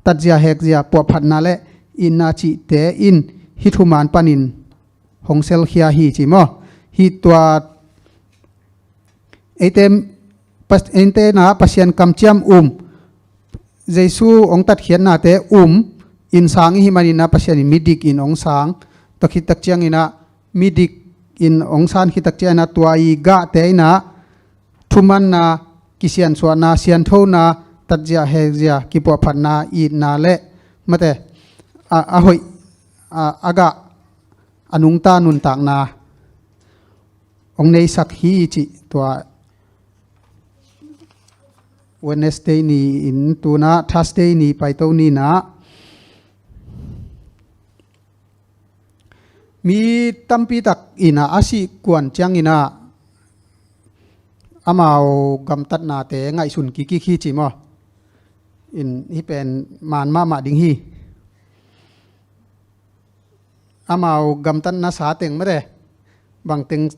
tatzia hekzia, puahphatna le itna cihte in hih thuman panin hong selkhia hi ci maw? Hih tua eite, Pas-, eite in ah Pasian kamciam um, Jesu hong tatkhiatnate um in sang i hih manin ah Pasian in midik in hong sang. Tua khit tak ciangin ah midik in hong san khit tak ciangin ah tua i gahte in ah thumanna, kisiansuahna, sianthona, tatzia hekzia, kipuahphatna, itna le mate, a, a hoih, a, a gah, a nungta nuntakna hong neisak hi cih tua Wednesday ni in tu in ah Thursday ni paito ni in ah Mi tampi tak in ah a sih kuan ciangin ah amau gamtatnate ngaihsun kikik hi ci maw? In hih pen man mahmah ding hi. Amau gamtatna sa teng mate, bangteng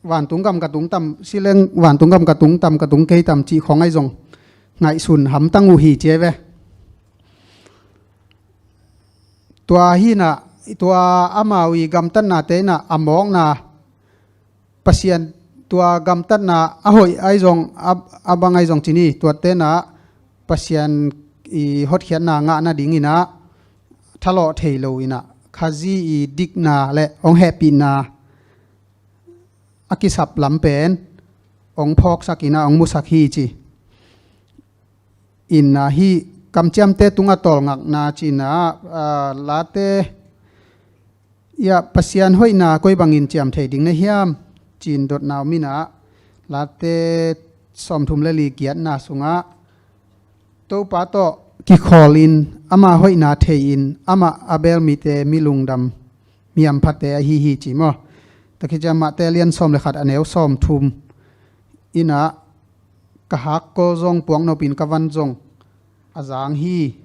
vantung gam ka tung tam, sileng vantung gam ka tung tam, ka tung kei tam cih khong ahi zong ngaihsun hamtang uh hi ci ve. Tua hi in ah, tua amau i gamtatnate in ah a mawkna, Pasian tua gamtatna a hoih ahi zong, a, a bang ahi zong ci ni, tuate in ah Pasian i hotkhiatna ngah nadingin ah thalawh thei lo in ah Khazih i dikna le hong hehpihna a kisap lam pen hong phawksak in ah hong musak hi ci. In ah hih kamciamte tungah tawlngakna ci in ah, ah, Late ah Pasian hoihna koi bangin ciam thei ding na hiam ci-in dotna om in ah, Late sawmthum le li giatna sungah Topa tawh kikhawl in, ama hoihna thei in, amah Abel mite mi lungdam, mi hamphate ahi hi ci maw? Tua khit ciang Mate a lian sawm le khat a neu sawmthum in ah, ka hakkol zong puak nopin ka van zong a zang hi.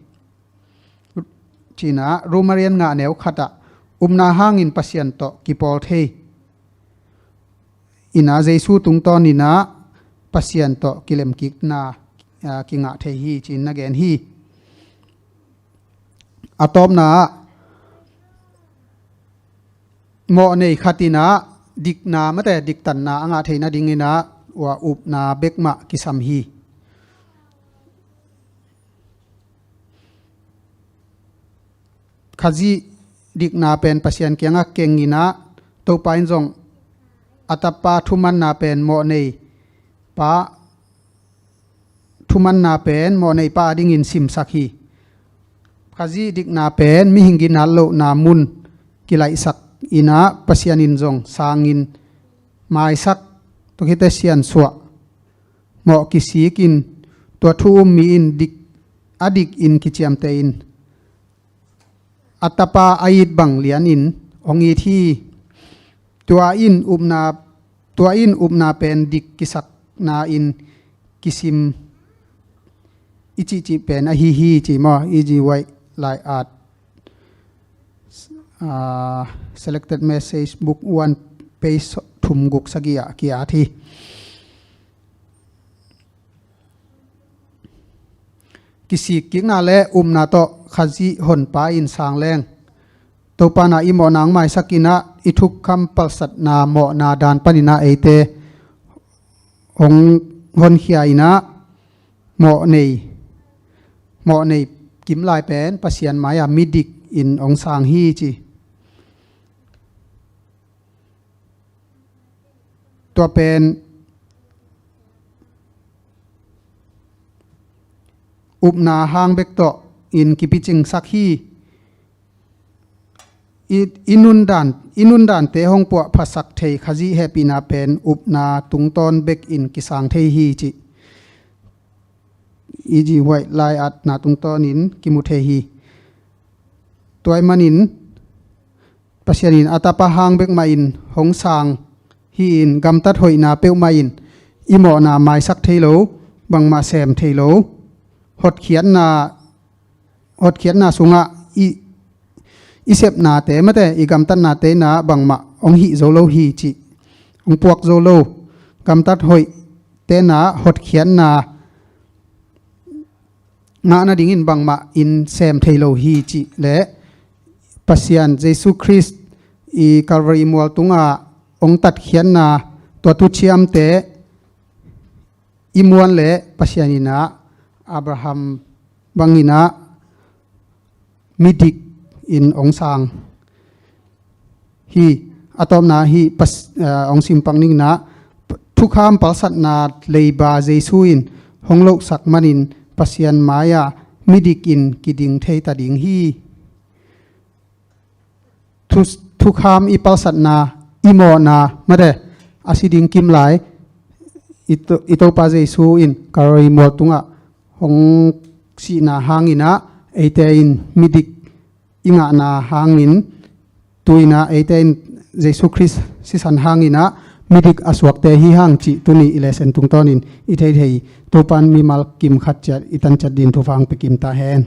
Ci in ah Rom a lian nga a neu khat ah, upna hangin Pasian tawh kipawl thei in ah Jesu tungtawn in ah Pasian tawh kilemkikna, ah, kingah thei hi ci-in na gen hi. A tawpna ah mawhnei khat in ah dikna mate, diktanna a ngah theih nadingin ah ua upna bek mah kisam hi. Khazih dikna pen Pasian kiangah keng in ah, Topa in zong a tapa thumanna pen mawhnei pa, thumanna pen mawhnei pa adingin simsak hi. Khazih dikna pen mihing ginat lohna mun kilaihsak in ah, Pasian in zong sangin maisak, tua khitteh siansuah, mawh kisik in, tua thu um mi in dik, a dik in kiciamteh in, a tapa a it bang lianin hong it hi. Tua in upna, tua in upna pen dik kisakna in kisim i cihcih pen ahi hi ci maw? Ellen White lai-at, ah, Selected Message, Book One, page thum guk sagih ah ki-at hi. Kisik kikna le upna tawh Khazih honpa in sang leng, Topa in ah i mawhna hong maisak in ah, i thukham palsatna mawhna dan panin ah eite hong honkhia in ah, mawhnei, mawhnei kimlai pen Pasian mai-ah midik in hong sang hi ci. Tua pen upna hang bek tawh in kipicingsak hi. I, i nundan, i nundante hong puahphasak thei Khazih hehpihna pen upna tungtawn bek in kisang thei hi ci. Ellen White lai-atna tungtawnin kimu thei hi. Tua ahih manin Pasian in a tapa hang bek mah in hong sang hi-in, gamtat hoihna peuhmah in i mawhna maisak thei lo, bangmah sem thei lo. Hotkhiatna, hotkhiatna sungah i, i sepnate mate, i gamtatnate in ah bangmah hong hih zo lo hi cih, hong puak zo lo. Gamtat hoih te in ah hotkhiatna ngah nadingin bangmah in sem thei lo hi cih le Pasian Jesu Khrist i Calvary mual tungah hong tatkhiatna, tua thuciamte i muan le Pasian in ah Abraham bangin ah midik in hong sang hi. A tawpna hi, Pas-, ah, hong simpak ning in ah, thukham palsatna leiba Jesu in hong lohsak manin Pasian mai-ah midik in kiding thei ta ding hi. Thu-, thukham i palsatna, i mawhna mate, a si ding kimlai, i To-, i Topa Jesu in Calvary mual tungah hong sihna hangin ah eite in midik i ngahna hangin Tu-in ah eite in Jesu Khrist sisan hangin ah midik a suakte hi hang cih tuni i lesson tungtawnin i theithei Topa'n mimal kim khat ciat i tanciat dingin thupha hong pia kim ta hen.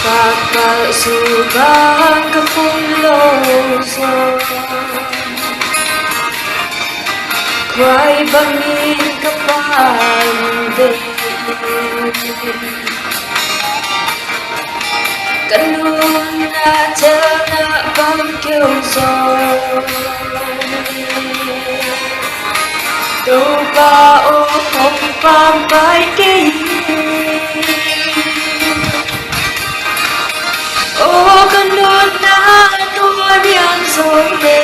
Pakpalh suk bang ka khum lo zaw, khuai bangin ka pan ve. Ka nunna telna bang keu zaw, Topa aw, hong pampai kei. Aw, ka nunna tua niam zong le,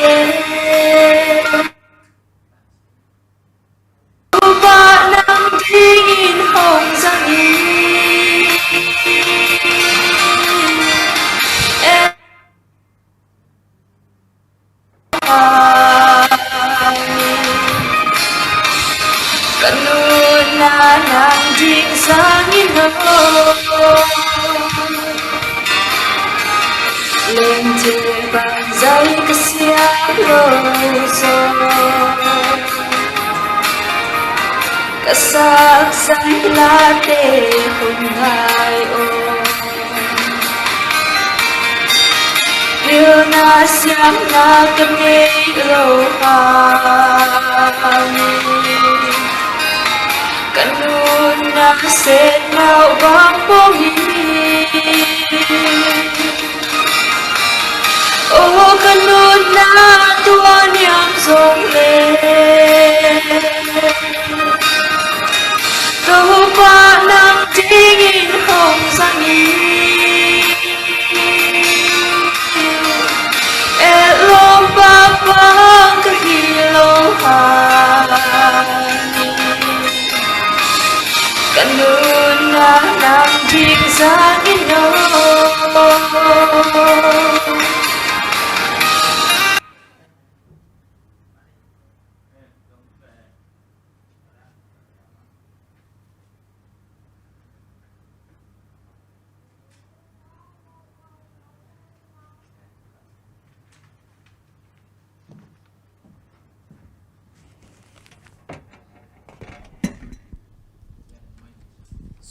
Topa nang dingin hong zang in. Ka nunna nang ding zang in aw. Lente bang zai ka siam lo zaw, ka sak zai late hong ngai aw. Pilna siamna ka nei lo hangin, ka nunna setnau bang pong hi. Aw, ka nunna tua niam zong le, Topa nang dingin hong zang in. Etlawm pakpalh ka hi lo hangin, ka nunna nang ding zang in aw.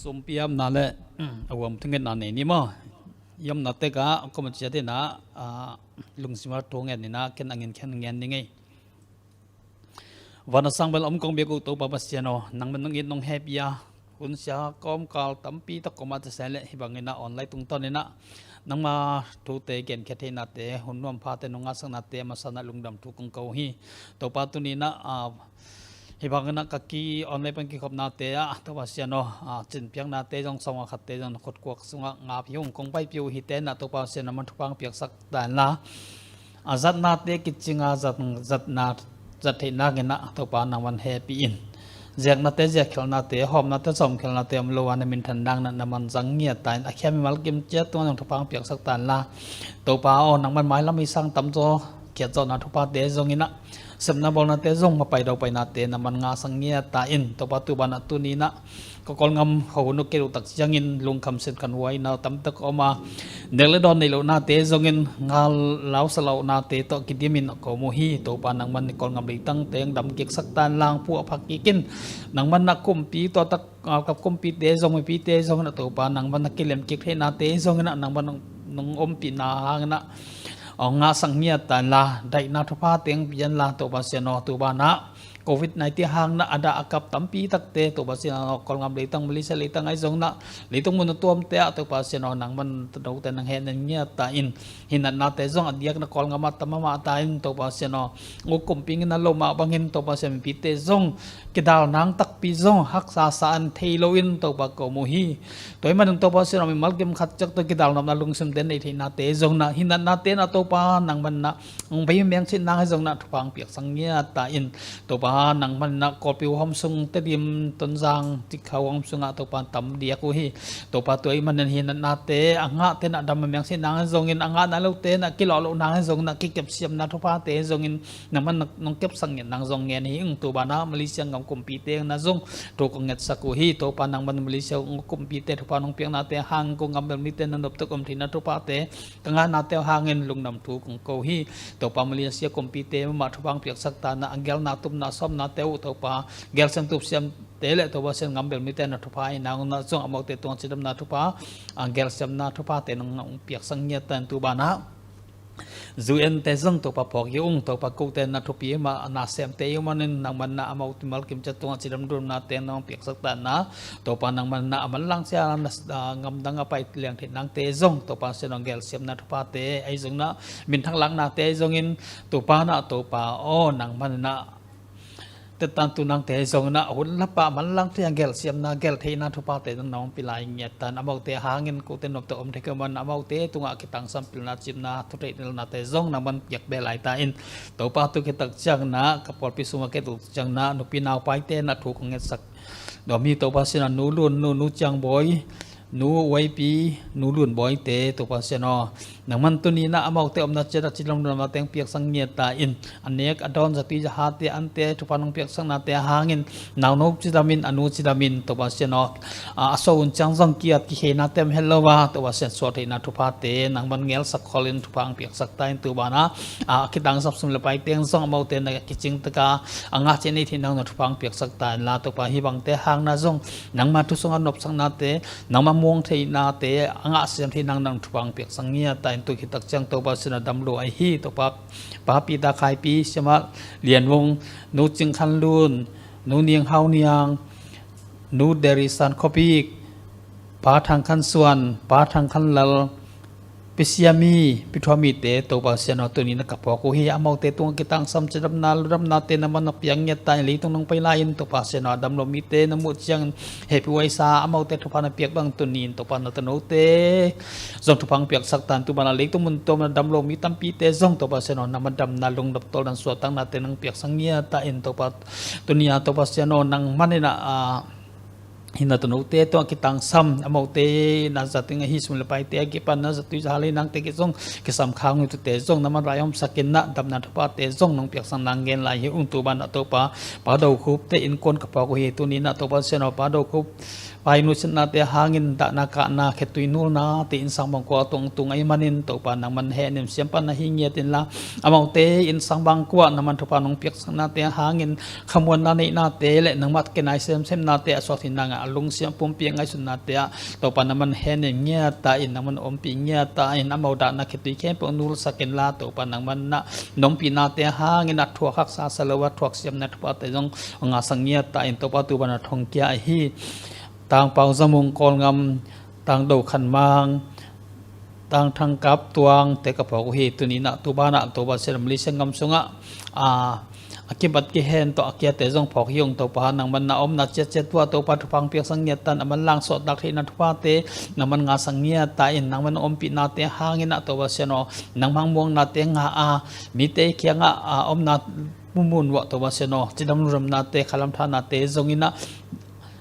Sumpi omna le a huam thungetna nei ni maw? I omna tekah a koma ciat in ah, a, lungsim a thu ngen in ah, ken a ngen khen ngen ni ngei. Van a sang bel om kong biak uh Topa Pasian aw, nangman nong it nong hehpih a, hun sia kawmkal tampi tak koma tase leh hih bangin ah online tungtawn in ah nangma thute genkhiat theihnate, hun nuamphate nong ngahsaknate a masa in ah lungdam thu kong ko hi. Topa tuni in ah, a, hih bangin ah ka ki online pan kikhopnate ah Topa Pasian aw, a, cinpiaknate zong sawm a khatte zong na khutkuak sungah ngap hi ung, kong paipih uh hihte in ah Topa Pasian nangman thupha hong piaksak ta inla, a zatnate kicing a zat, zatna, zat theih nakin ah Topa nangman hehpih in. Ziaknate ziakkhialhnate, hawmnate sawmkhialhnate om lo a na minthan nakin ah nangman zang ngiat ta in, a khia mimal kim ciat tungah zong thupha hong piaksak ta inla, Topa aw, nangman mailam i sang tamzaw khiatzawhna thuphate zongin ah, sepna bawlnate zong mapai daupainate nangman ngahsak ngiat ta in, Topa tu banah tuni in ah ka Kawlgam khuahun uh ket uh tak ciangin lungkham sinkhan huaina uh tamtak a om a, nek le dawn nei lohnate zongin ngal lausa lohnate tawh kidimin a kawm uh hi. Topa nangman i Kawlgam leitangte hong damkiksak ta inla, hong puahphah kik in. Nangman na kumpi tawh tak, a, ka kumpite zong, mipite zongin ah Topa nangman na kilem kik theihnate zongin ah nangman nong, nong ompihna hangin ah hong ngahsak ngiat ta inla, daihna thupha teng pia inla, Topa Pasian aw, tu banah Covid nineteen hangin a dah a kap tampi takte, Topa Pasian aw, Kawlgam leitang, Malaysia leitang ahi zongin ah, leitung mun a tuamte ah, Topa Pasian aw, nangman note nang hehnem ngiat ta in, hinatnate zong a diakna Kawlgam ah tam mahmah ta in, Topa Pasian aw, uk kumpi in a lo mah bangin, Topa Pasian, mipite zong kidal nang takpi zong haksa sa an thei lo in, Topa, ko mu hi. Tua ahih manin, Topa Pasian aw, mimal kim khat ciat tawh kidal nopna lungsimte nei theihnate zongin ah, hinatnate in ah, Topa, nangman ah hong bei mengcih nang hi zongin ah, thupha hong piaksak ngiat ta in, Topa, nangman ah Kawlpi huam sung, Tedim, Tonzang, Tikha huam sungah, Topa, tam diak uh hi. Topa, tua ahih manin hinatnate a ngahte in ah dam mengcih nang hi zongin, a ngah nai lote in ah kilawh loh nang hi zongin ah, kikepsiamna thuphate hi zongin, nangman nong kepsak ngiat nang zong ngen hi ung. Tu banah Malaysia gam kumpite na zong thu kong ngetsak uh hi. Topa, nangman Malaysia gam kumpite thupha nong piaknate hang, ko gam bel mite na noptok om theihna thuphate, ka ngahnate hangin lungdam thu kong ko hi. Topa, Malaysia kumpite mahmah thupha hong piaksak ta in ah, a gelna tupna sawmnate uh, Topa, gelsiam tupsiamte le, Topa Pasian, gam bel mite na thupha hi nang un ah zong, amaute tungah cidamna thupha, a gelsiamna thuphate nong, nong piaksak ngiat ta in, tu banah U N te zong, Topa, phawk hi ung. Topa, kote na thupi mah, na semte hi uh manin, nangman ah amau mimal kim ciat tungah cidam dumnate nong piaksak ta in ah, Topa, nangman ah a manlang sia na, ah, gamdang a pai liang theih nangte zong, Topa Pasian aw, gelsiamna thuphate ahi zongin ah, minthang laknate ahi zongin, Topa, na, Topa aw, nangman ah tettan tu nangte ahi zongin ah, hun lapah manlang thei a gelsiamna, geltheihna thuphate nang nong pia lai ngiat ta in, amaute hangin kote noptok om thei kei uh manin, amaute tungah kitangsam, pilna, cimna, thutheih nelnate zong nangman piak beh lai ta in, Topa, tu khit tak ciangin ah ka pawlpi sungah ka et uh ciangin ah, nupi naupaite na thu kong ngetsak nuam hi. Topa Pasian aw, Nu Lun, Nu, Nu Ciang Bawi, Nu Waipi, Nu Lun Bawite, Topa Pasian aw, nangman tuni in ah amaute omna ciat ah cidam dumna teng piaksak ngiat ta in, a nek a dawn, zatui zahate, ante thupha nong piaksaknate hangin, nauno cidam in, a nu cidam in, Topa Pasian aw, a, a suah hun ciang zong ki-at kikheinate om het lo a, Topa Pasian, suah theihna thuphate nangman ngelsak khol in thupha hong piaksak ta in, tu banah, a, kitangsam sum le pai teng zong amaute na kicing tak a, a ngah ciat nei theih nang na thupha hong piaksak ta inla, Topa, hih bangte hangin ah zong nangma thu sungah nopsaknate, nangma muang theihnate a ngah siam theih nang nang thupha hong piaksak ngiat ta in, tu khit tak ciang, Topa Pasian aw, damlo ahi hi, Topa, Pa Peter Khaipi, Siamah Lian Vung, Nu Cing Khan Lun, Nu Niang Hau Niang, Nu Deri San Khawpik, Pa Thang Khan Suan, Pa Thang Khan Lal, Pi Siami, Pi Thuamite, Topa Pasian aw, tuni in ah ka phawk uh hi. Amaute tungah kitangsam, cidamna, ludamnate nangman na piak ngiat ta in, leitung nong pai lai in, Topa Pasian aw, a damlo mite na muh ciangin hehpih huaisa, amaute thupha na piak bang tuni in, Topa, na tanote zong thupha hong piaksak ta in, tu banah leitung mun tuam a damlo mi tampite zong, Topa Pasian aw, nangman damna, lungdam, tawldam, suahtaknate nong piaksak ngiat ta in, Topa, tuni a, Topa Pasian aw, nangman in ah, a, hih na tanote tungah kitangsam, amaute na zating ahi sum le paite a kipan na zatui zaha lei nangte kiang zong kisam khak uh hi. Tute zong nangman vaihawmsak in ah, damna thuphate zong nong piaksak nang ngen lai hi ung. Tu banah, Topa, Pa Do Khup te innkuan ka phawk uh hi. Tuni in ah, Topa Pasian aw, Pa Do Khup, Pa i nusiatnate hangin dahna, kahna, khetui nulnate innsang bang kua tungtung ahih manin, Topa, nangman hehnem siampa na hi ngiat inla, amaute innsang bang kua nangman thupha nong piaksaknate hangin khamuanna neihnate le nangmah kinai semsemnate a suak theih nang a lungsim a pumpi a ngaihsutnate ah, Topa, nangman hehnem ngiat ta in, nangman ompih ngiat ta in, amau dahna, khetui khempeuh nulsak inla, Topa, nangman na ompihnate hangin a thuak haksa sa lo a, thuak siamna thuphate zong ngahsak ngiat ta in, Topa, tu banah thongkia ahi Tang Pau Za Mung, Kawlgam, Tang Do Khan Mang, Tang Thang Kap Tuang te ka phawk uh hi. Tuni in ah, tu banah, Topa Pasian aw, Malaysia gam sungah, a, a kibat kihen tawh a kiate zong phawk hi ung. Topa, nangman na omna ciatciat uh ah, Topa, thupha hong piaksak ngiat ta in, a manlang suahtak theihna thuphate nangman ngahsak ngiat ta in, nangman ompihnate hangin ah, Topa Pasian aw, nangma muangnate ngah a, mite kiangah, a, omna munmun uh ah, Topa Pasian aw, cidam ludamnate, khalam thahnate zongin ah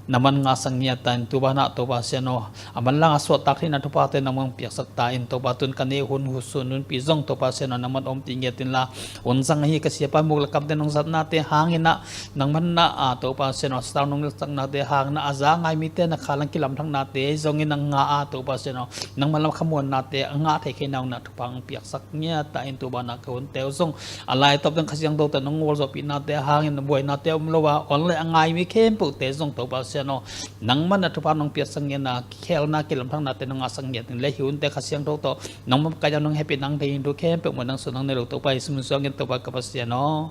nangman ngahsak ngiat ta in, tu banah, Topa Pasian aw, a manlang a suahtak theihna thuphate nangman piaksak ta in, Topa, tun ka neh hun, hun sun, hunpi zong, Topa Pasian aw, nangman ompih ngiat inla, hun zang ahi ka siapa muk le kamte nong zatnate hangin ah, nangman na, a, Topa Pasian aw, sitau nong nilhsaknate hangin ah, a za ngai mite na khalang kilamdangte zongin ah ngah a, Topa Pasian aw, nangman lam khamuannate a ngah thei khin nang na thupha hong piaksak ngiat ta in, tu banah ka hunte uh zong a laitawp ding Kha Siangtho tawh nong gualzawhpihnate hangin buainate om lo a, on le a ngai mi khempeuhte zong, Topa Pasian Pasian aw, nangmah na thupha nong piaksak ngiat a, khelna kilamdangnate nong ngahsak ngiat ding le, hi hunte Kha Siangtho tawh nangmah kaih a nong hehpih nang thei ding thu khempeuh mawh nang sung nang nei lo Topa Jesu min suang ngiat Topa ka Pasian aw.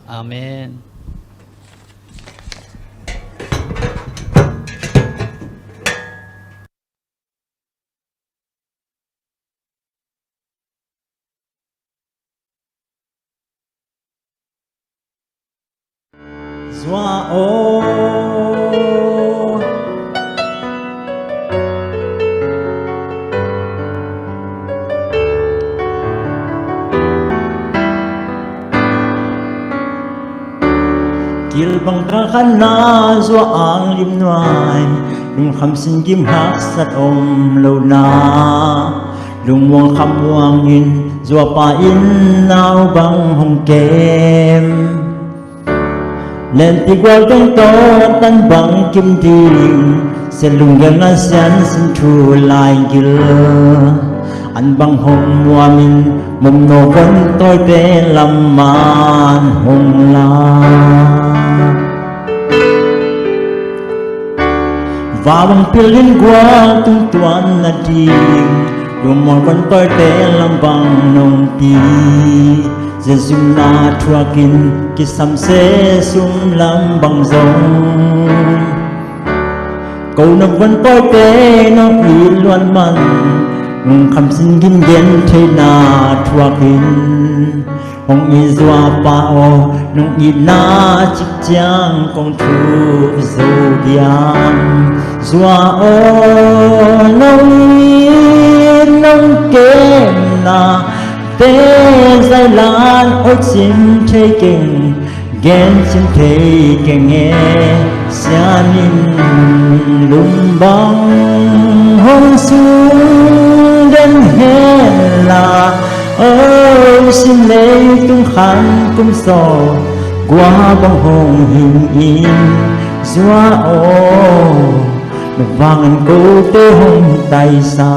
Amen. Zua aw. Kilbang kalkhanna zua ang lim nuai, lungkham sin gim haksat om lo na, lungmuang khamuang in zuapa in nau bang hong kem. Lenpi gual teng tawh tan bang kim ding, sia lunggel na sian sin thu lai gil. An bang hong muam in mumno von tawite lam man hong la. Va bang pil in gual tung tuan na ding, lungmuang von tawite lam bang nong pi. Zia zumna thuak in kisam se sum lam bang zong, ko nop von tawite nong it luat man, lungkham sin gim gen theihna thuak in, hong it zuapa aw, nong itna cik ciang kong thuak zo diam. Zua aw, nong it nong kemna te zailan hoih cim thei keng, gen cim thei keng e. Sian in lum bang hong sung den hen la, o, sim leitung khan kum sawt gua bang hong hing in. Zua aw, na vang an kote hong taisa.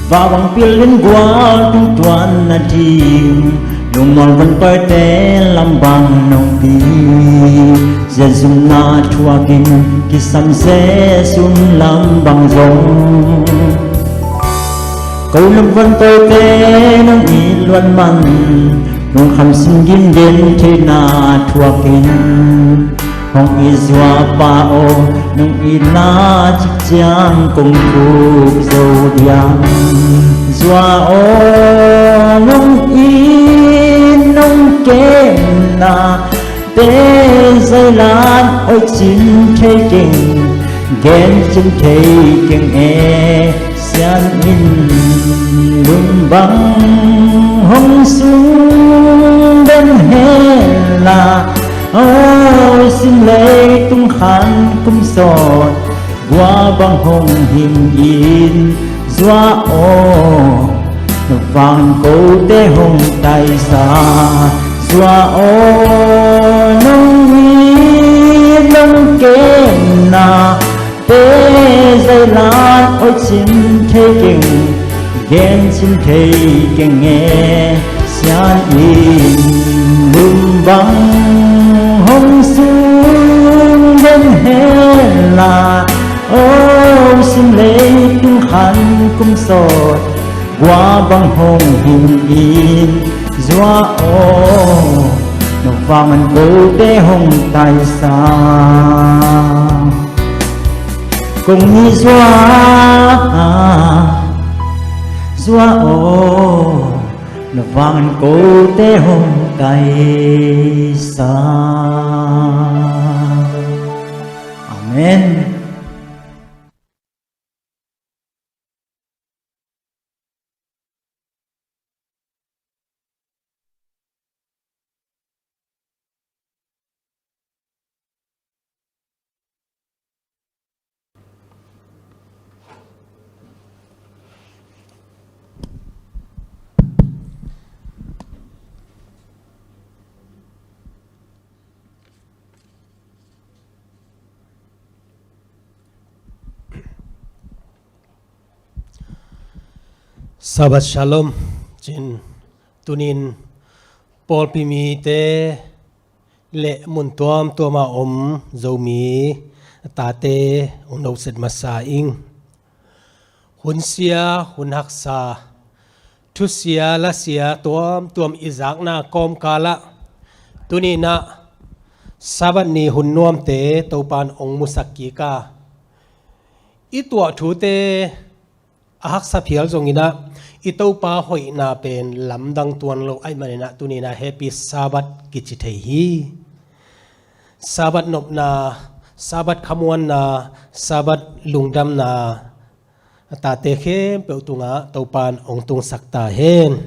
Va bang pil in gual tung tuan na ding, lungmuang von tawite lam bang nong pi. Zia zumna thuak in kisam se sum lam bang zong, ko nop von tawite nong it luat man, lungkham sin gim gen theihna thuak in, hong it zuapa aw, nong itna cik ciang kong thuak zo diam. Zua aw, nong it nong kemna te zailan hoih cim thei keng, gen cim thei keng e. Sian in lum bang hong sung den hen la, o, sim leitung khan kum sawt gua bang hong hing in. Zua aw, na vang kote hong taisa. Zua aw, nong it nong kemna te zailan hoih cim thei keng, gen cim thei keng e. Sian in lum bang hong sung den hen la, o, sim leitung khan kum sawt gua bang hong hing in. Zua aw, na vang an kote hong taisa. Kong it zua, zua aw, na vang an kote hong taisa. Amen. Shabbat Shalom. Cin, tunin pawlpi mite le mun tuamtuama om Zomi tate ong noset masa ing. Hun sia, hun haksa, thusia lasia tuamtuam i zakna kawmkalah tuninah Sabbath ni hun nuamte Topan ong musak kik a, i tuah thute a haksa phial zonginah i Topa hoihna pen lamdang tuan lo ahih maninah tuninah Happy Sabbath kici thei hi. Sabbath nopna, Sabbath khamuanna, Sabbath lungdamna a tate khempeuh tungah Topan ong tungsak ta hen.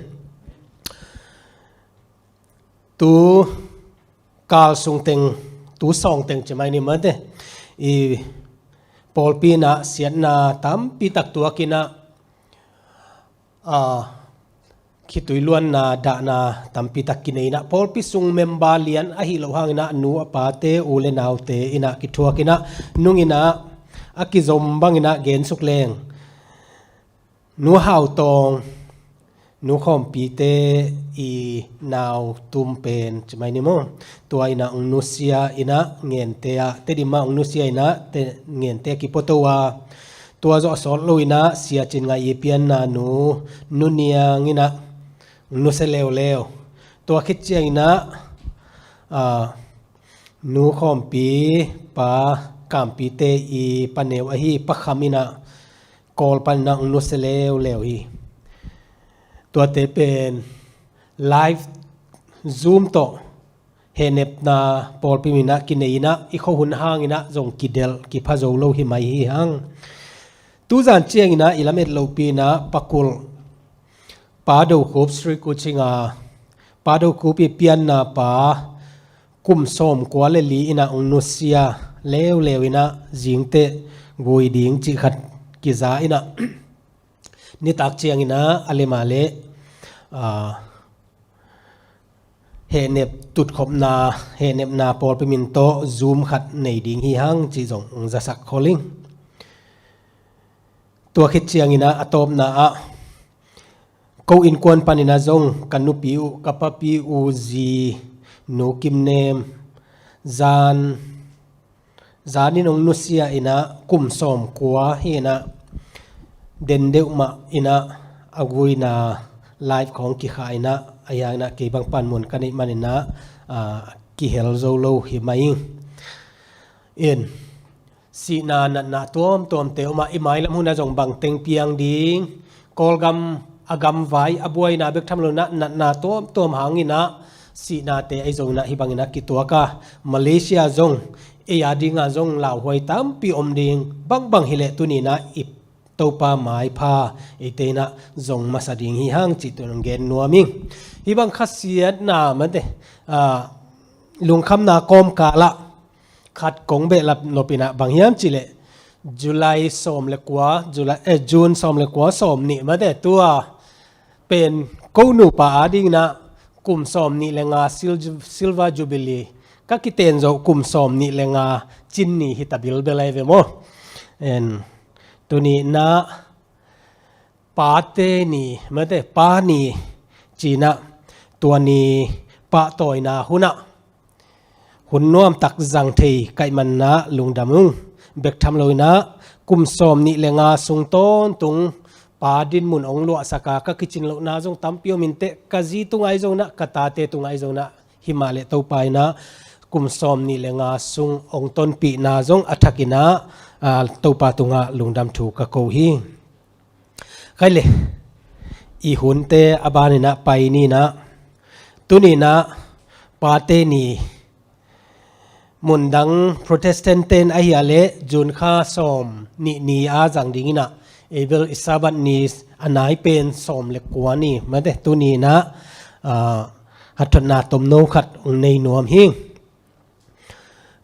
Tu kal sungteng, tu sawngteng ci mai ni mate, i pawlpi inah siatna tampi tak tuakinah, a, khitui luanna dahna tampi tak kinei inah, pawlpi sung member lian ahi loh hanginah nu a pate, u le naute inah kithuakinah, nunginah a kizom banginah gensuk leng, Nu Hau Tawng, Nu Khawmpite i nau tum pen ci mai ni maw? Tua inah ong nusia inah Ngente ah, Tedim ah ong nusia inah Te, Ngente ah kipuato a, tua zawh a sawt lo inah Sia Cin Ngai i pianna nu, Nu Niang inah ong nusia leuleu. Tua khit cianginah, a, Nu Khawmpi pa Kampite i paneu ahi Pa Kham inah Kawl paninah ong nusia leuleu hi. Tuate pen live Zoom tawh hehnepna pawlpi minah kinei inah i khuahun hanginah zong kidelh kipha zo lo hi mai hi hang. Tuzan cianginah i lamet lopi inah Pa Kulh, Pa Do Khup, Sri Kuching a Pa Do Khup i pianna pa kum sawmkua le li inah ong nusia leuleu inah zingteh gui ding cih khat kiza inah nitak cianginah a lem a le, a, hehnep tutkhopna, hehnepna pawlpi min tawh Zoom khat nei ding hi hang cih zong ong zasak khol ing. Tua khit cianginah a tawpna ah ko innkuan paninah zong ka nupi uh, ka papi uh zi Nu Kim Nem zan, zanin ong nusia inah kum sawmkua hi inah, den deuh mah inah a guina live khawng kikhah inah, ahi hanginah kei bang panmun ka neih maninah, a, kihel zo lo hi mai ing. In, sihna natna tuamtuamte om a, i mailam hunah zong bangteng piang ding, Kawlgam a gamvai a buaina bek tham lo inah natna tuamtuam hanginah sihnate ahi zonginah hih banginah kituak a, Malaysia zong ei a dingah zong lauhuai tampi om ding, bangbang hileh tuninah i Topa maipha eite inah zong masa ding hi hang cih tun ong gen nuam ing. Hih bang khasiatna mate, a, lungkhamna kawmkalah khat kong behlap nop inah bang hiam cihleh July sawm le kua, July, eh, June sawm le kua, sawm nih mate, tua pen ko nupa a dinginah kum sawm nih le nga sil-, Silver Jubilee ka kiten zo kum sawm nih le nga cin ni hi ta bilbel ahi ve maw? En, tuninah Pate ni mate, Pa ni cinah tua ni pahtawina hunah hun nuamtak zang thei ka hih maninah lungdam ung. Bek tham lo inah kum sawm nih le nga sung tawntung Pa dinmun ong luahsak a, ka kicin lohna zong tampi om inteh, ka zi tungah ahi zonginah, ka tate tungah ahi zonginah, himahleh Topa inah kum sawm nih le nga sung ong tonpihna zong a thak inah, a, Topa tungah lungdam thu ka ko hi. Khai le, i hunte a baninah pai ninah, tuninah Pate ni, mundang Protestant ten ahi a leh June kha sawm nih ni a zang dinginah, ei bel i Sabbath ni a nai pen sawm le kua ni mate, tuninah, a, hatthotna tomno khat ong nei nuam hi.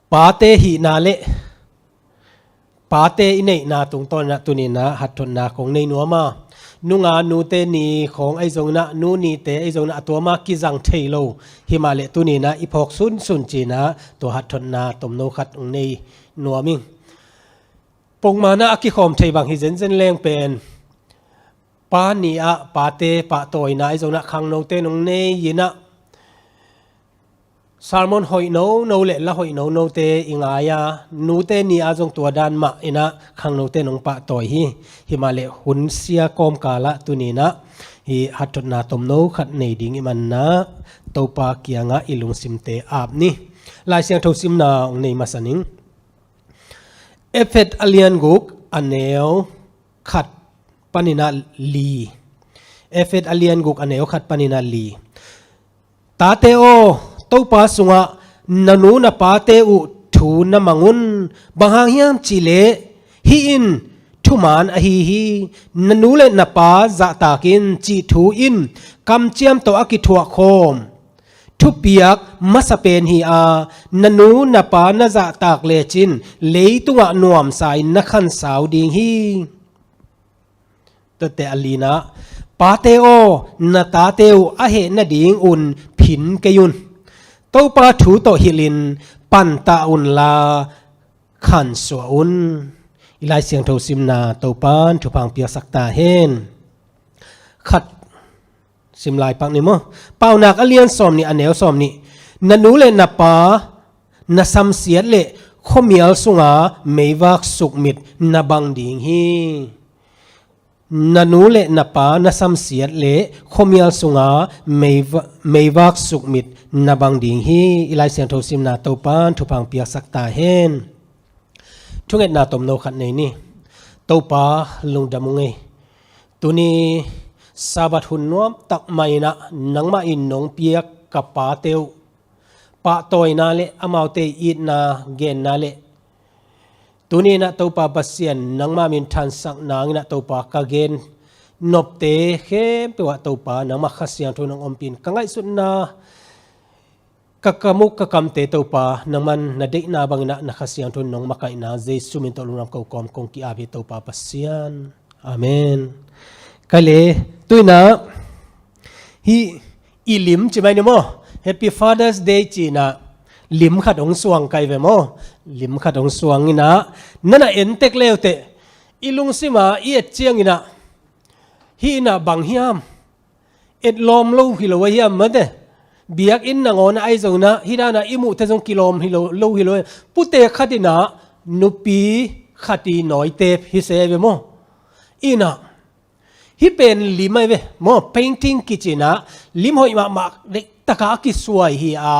Pate hihna le pate i neihna tungtawninah tuninah hatthotna kong nei nuam a, nunga nute ni khawng ahi zonginah, nu nite ahi zonginah a tuama kizang thei lo. Himahleh tuninah i phawk sunsun cinah tua hatthotna tomno khat ong nei nuam ing. Pongmanah a kikhawm thei bang hi zenzen leng pen pa ni-ah pate pahtawina ahi zongin ah khangnote nong nei-in ah sermon hoih nono le la hoih nonote i ngai a, nute ni-ah zong tua dan mah in ah khangnote nong pahtawi hi. Himahleh hun sia kawmkal ah tuni-in ah hih hathotna tomno khat nei ding i hih manin ah Topa kiangah i lungsimte ap ni. Lai Siangtho simna hong nei masa ning. Efesa a lian guk a neu khat panin ah li. Efesa a lian guk a neu khat panin ah li. Tate aw, Topa sungah na nu na pate uh thu na mang un. Bang hang hiam cih leh hih in thuman ahi hi. Na nu le na pa zahtak in cih thu in kamciam tawh a kithuah khawm thupiak masa pen hi a, na nu na pa na zahtak lecin leitungah nuamsa-in na khansau ding hi. Tuate a lina, pate aw, na tate uh a heh nadingun phin kei un. Topa thu tawh hilhin pantah unla khansuah un. I Lai Siangtho simna Topan thupha hong piaksak ta hen. Khat sim lai pak ni maw. Paunak a lian sawm nih a neu sawm nih. Na nu le na pa na samsiat le khuamial sunga meivak sukmit na bang ding hi. Na nu le na pa na samsiat le khuamial sunga meiva-, meivak sukmit na bang ding hi. I Lai Siangtho simna Topan thupha hong piaksak ta hen. Thungetna tomno khat nei ni. Topa lungdam ung ei. Tuni Sabbath hun nuam tak mah in ah nangmah in nong piak ka pate uh pahtawina le amaute itna genna le tuni in ah Topa Pasian nangmah min thansak nangin ah Topa ka gen nopte khempeuh ah Topa nangmah Kha Siangtho nong ompih in ka ngaihsutna ka kam uh ka kamte Topa nangman na deihna bangin ah na Kha Siangtho nong makaihna Jesu min tawh lungdam ko kawm kong ki-ap hi Topa Pasian. Amen. Kei le tu-in ah hih i lim ci mai ni maw. Happy Father's Day ci-in ah lim khat hong suang kei ve maw. Lim khat hong suang in ah na na en tek leuteh i lungsima i et ciangin ah hih in ah bang hiam. Et lawm lo hi lo a hiam mate. Biakinn nangawn ah ahi zongin ah hih dan ah i muhte zong kilawm hi lo, lo hi lo. Putek khat in ah nupi khat i nawitep hi se ve maw. In ah hih pen lim ahi ve maw, painting kici in ah lim hoih mahmah deih taka a kisuai hi a.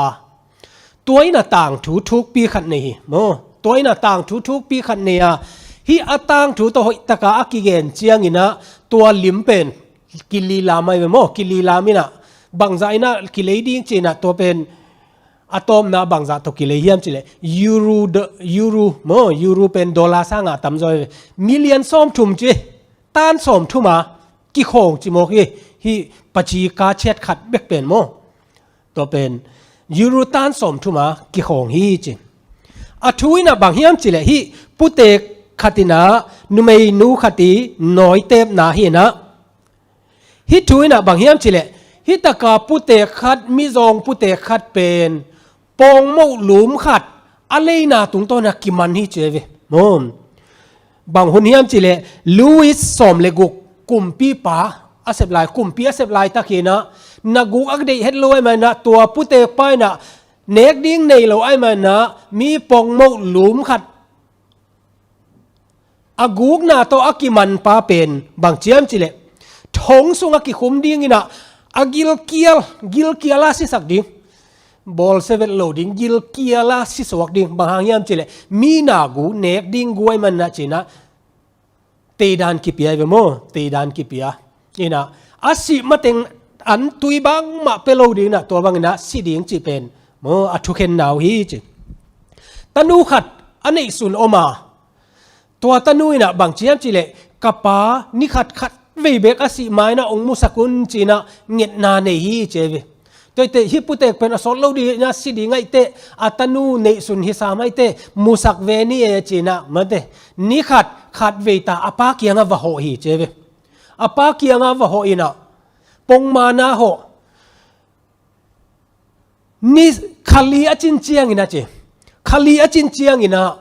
Tua in ah tangthu thukpi khat nei hi maw. Tua in ah tangthu thukpi khat nei a. Hih a tangthu tawh hoih taka a kigen ciangin ah tua lim pen kililam ahi ve maw, kililam in ah bangzah in ah kilei ding ci-in ah tua pen a tawpna bangzah tawh kilei hiam cih leh euro, euro maw, euro pen dollar sangah tamzaw ahi ve. Million sawmthum ci, tan sawmthum a kikhawng ci mawk hi. Hih paci ka ciat khat bek pen maw. Tua pen euro tan sawmthum a kikhawng hi ci. A thu in ah bang hiam cih leh hih putek khat in ah numeinu khat i nawitepna hi in ah hih thu in ah bang hiam cih leh hih taka putek khat, mizawng putek khat pen pawngmoh lum khat a leina tungtawn ah kiman hi ci ve. Maw. Bang hun hiam cih leh Louis sawm le guk kumpipa a sep lai, kumpi a sep laitak hi in ah na guk a deih het lo ahih manin ah tua putekpa in ah nek ding nei lo ahih manin ah mi pawngmoh lum khat a gukna tawh a kimanpa pen bang ci hiam cih leh thong sungah kikhum dingin ah a gilkial, gilkial a sisak ding. Bawlsia vet lo ding, gilkial a sisuak ding. Bang hang hiam cih leh mi na guk nek ding gu ahih manin ah ci-in ah teidan kipia hi ve maw, teidan kipia. In ah a sih mateng an tui bangmah pia lo ding in ah tua bangin ah si ding cih pen maw a thukhenna uh hi ci. Tanu khat a neihsun om a, tua tanu in ah bang ci hiam cih leh ka pa ni khat khat vei bek a sih ma-in ah hong musak un ci-in ah ngetna nei hi ci ve. Tua hi teh hih putek pen a sawt lo ding in ah si ding ahih teh a tanu neihsun hisa mah hi teh musak ve ni e ci-in ah mate. Ni khat khat vei ta a pa kiangah va hawh hi ci ve. A pa kiangah va hawh in ah pongmana hawh. Ni kha li a cin ciangin ah ci. Kha li a cin ciangin ah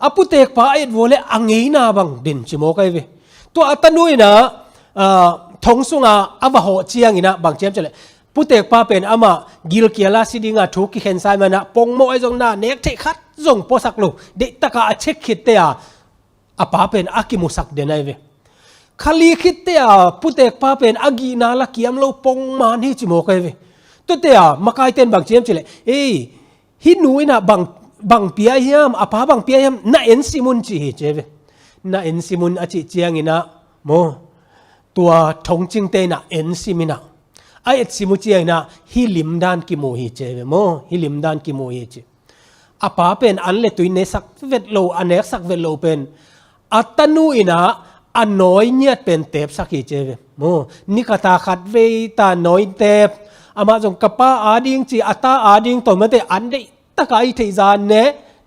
a putekpa a et vua leh a ngeina bang den ci mawk ahi ve. Tua a tanu in ah ah, thong sunga a va hawh ciangin ah bang ciam cileh, putekpa pen amah gilkial a si dinga thu kikhen sa ahih manin ah pongmawh ahi zong na nek theih khat zong puasak lo, deihtak a a check khitte a, a pa pen a kimusak den ahi ve. Kha li khitte a putekpa pen a gihna la kiam lo pongman hi ci mawk ahi ve. Tuate a makaite'n bang ciam cileh, ei, hih nu in ah bang, bang pia hiam, a pa bang pia hiam, na ensim un ci hi ci ahi ve. Na ensim un a cih ciangin ah maw, tua thongcingte in ah ensim in ah, a etsim uh ciangin ah hih limdan kimu hi ci ahi ve maw, hih limdan kimu hi ci. A pa pen an le tui nesak vet lo, a neksak vet lo pen a tanu in ah a nawi ngiat pen tepsak hi ci ahi ve maw. Ni khat a khat vei ta nawi tep, amah zong ka pa ading ci, a ta ading tawh mate, an deihtak a i theih zan ne,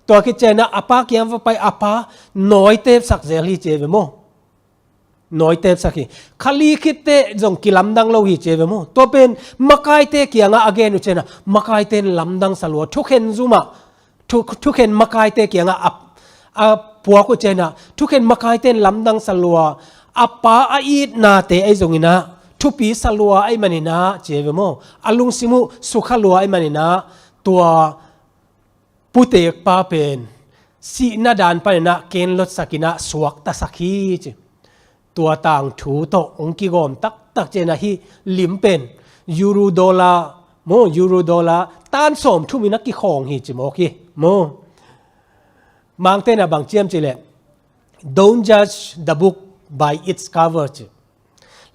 tua khit ciangin ah a pa kiang va pai, a pa nawi tepsak zel hi ci ahi ve maw. Nawi tepsak hi. Kha li khitte zong kilamdang lo hi ci ahi ve maw. Tua pen makaite kiangah a gen uh ciangin ah makaite'n lamdang sa lua, thukhen zum ah, thu, thukhen makaite kiangah a, a puak uh ciangin ah thukhen makaite'n lamdang sa lua, a pa a itnate ahi zongin ah thupi sa lua ahih manin ah ci ahi ve maw. A lungsim uh sukha lua ahih manin ah tua putekpa pen sihna dan panin ah kenlotsak in ah suaktasak hi ci. Tua tangthu tawh hong kigawm taktak ciangin ah hih lim pen euro dollar maw, euro dollar tan sawmthum in a kikhawng hi ci mawk hi maw. Mangte'n ah bang ciam cileh, "Don't judge the book by its cover," ci.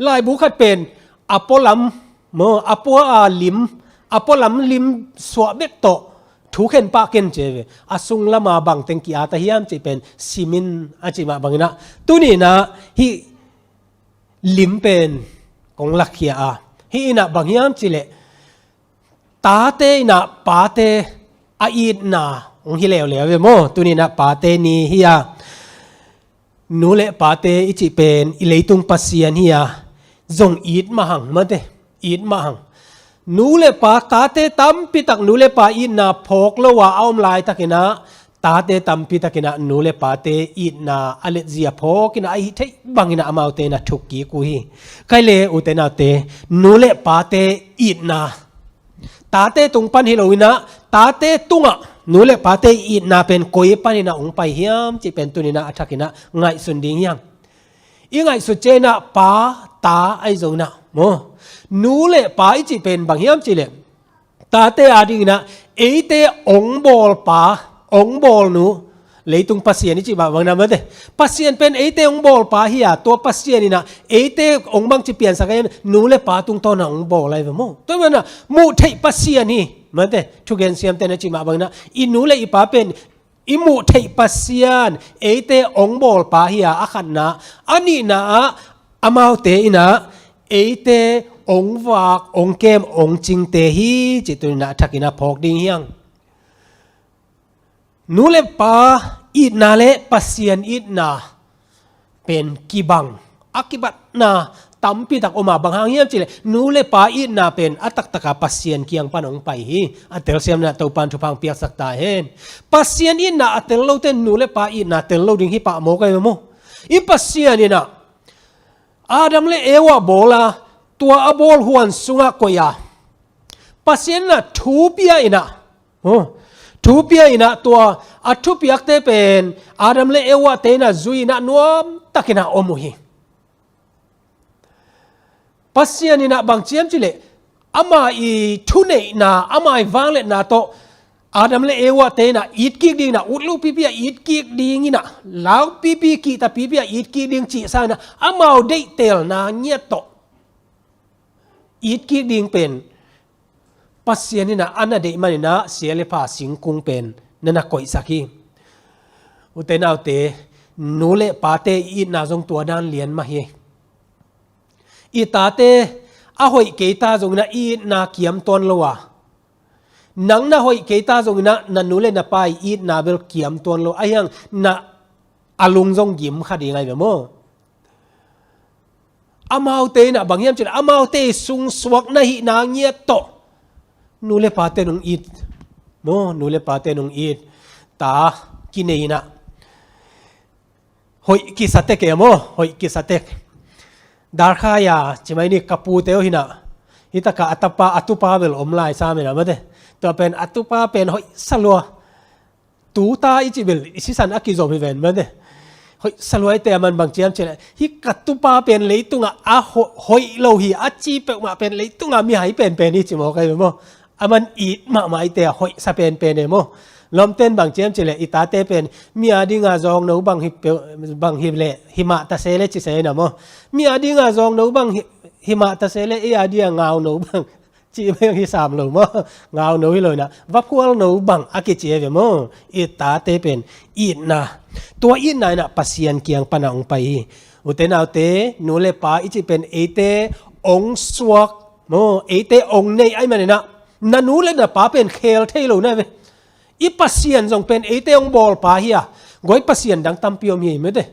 Laibu khat pen a pualam maw, a pua a lim, a pualam lim suah bek tawh thukhen pah ken ci ahi ve. A sunglam a bangteng ki-at a hiam cih pen sim in a cih mah bangin ah, tuni in ah hih lim pen kong lakkhia a, hih in ah bang hiam cileh, tate in ah pate a itna hong hi leuleu ve maw. Tuni in ah pate ni hi a, nu le pate i cih pen i leitung Pasian hi a, zong it mah hang mate, it mah hang. Nu le pa, tate tampi tak nu le pa itna phawk lo a a om laitakin ah, tate tampi takin ah nu le pate itna a letzia phawkin ah a hih theih bangin ah amaute in ah thuk kik uh hi. Kei le ute naute, nu le pate itna tate tung pan hi lo in ah, tate tungah nu le pate itna pen koi panin ah hong pai hiam cih pen tuni in ah a thakin ah ngaihsun ding hi hang. I ngaihsut ciangin ah pa, ta ahi zongin ah maw, nu le pa i cih pen bang hiam cileh, tate adingin ah eite hong bawlpa, hong bawlnu, leitung Pasian i cih mah bangin ah mate, Pasian pen eite hong bawlpa hi a, tua Pasian in ah eite hong bangci piansak a hiam, nu le pa tungtawn ah hong bawl ahi ve maw. Tua manin ah muh theih Pasian hi mate, thugen siamte'n a cih mah bangin ah i nu le i pa pen i muh theih Pasian, eite hong bawlpa hi a, a khatna. A nihna ah amaute in ah eite hong vak, hong kem, hong cingte hi cih tuni in ah a thakin ah phawk ding hi hang. Nu le pa itna le Pasian itna pen kibang, a kibatna tampi tak om a, bang hang hiam cileh, nu le pa itna pen a taktak a Pasian kiang pan hong pai hi. A telsiam in ah Topa'n thupha hong piaksak ta hen. Pasian itna a tel lote'n nu le pa itna tel lo ding hi pah mawk ahi ve maw. I Pasian in ah Adam le Eva bawl a, tua a bawl huan sungah koih a, Pasian in ah thu pia in ah, oh, thu pia in ah tua a thupiakte pen Adam le Eva te in ah zui in ah nuamtakin ah om uh hi. Pasian in ah bang ciam cileh, ama i thuneihna, ama i vangliatna tawh Adam le Eva te in ah it kik dingin ah, ut lopipi a it kik dingin ah, laupipi, kihtapipi a it kik ding cih sangin ah, amau deihtelna ngiat tawh it kik ding pen Pasian in ah a na deih manin ah sia le pha singkung pen na na koihsak hi. Ute naute, nu le pate i itna zong tua dan lian mah hi. I tate a hoih kei ta zongin ah i itna kiam tuan lo a, nang na hoih kei ta zongin ah na nu le na pa i itna bel kiam tuan lo, ahi hang na a lung zong gim kha ding ahi ve maw. Amaute in ah bang hiam cileh, amaute i sungsuak na hihna ngiat tawh nu le pate'n hong it maw, nu le pate'n hong it. Ta kinei in ah hoih kisatek e maw, hoih kisatek. Darkhaya, cimai ni ka pute uh hinah. Hitaka a tapa, a tupa bel om lai sa mena mate. Tua pen a tupa pen hoih salua. Tuta i ci bel, i sisan a kizom hi ven mate. Hoih salua i te a man bang ciam cile. Hi ka tupa pen leitungah a ho-, hoih lo hi, a ci peuhmah pen leitungah mihai penpen hi ci maw kai maw. A man it mahmah i te a hoih sa penpen e maw. Lawmten bang ciam cile, i tate pen mi a dinga zawng no bang hi peuh, bang hi le, hi mah ta se le ci se na maw. Mi a dinga zawng no bang hi, hi mah ta se le, i a dinga ngau no bang. Ci bang hi sam lo maw. Ngau no hi lo na. Vaphual no bang a kici e ve maw. I tate pen itna. Tua itna inah Pasian kiang pana ong pai hi. Ute naute, nu le pa i ci pen eite ong suak maw, eite ong nei ai maninah, na nu le na pa pen khel thei lo na ve. I Pasian zong pen eite ong bawlpa hi a, guai pasian dang tampi om hi mete.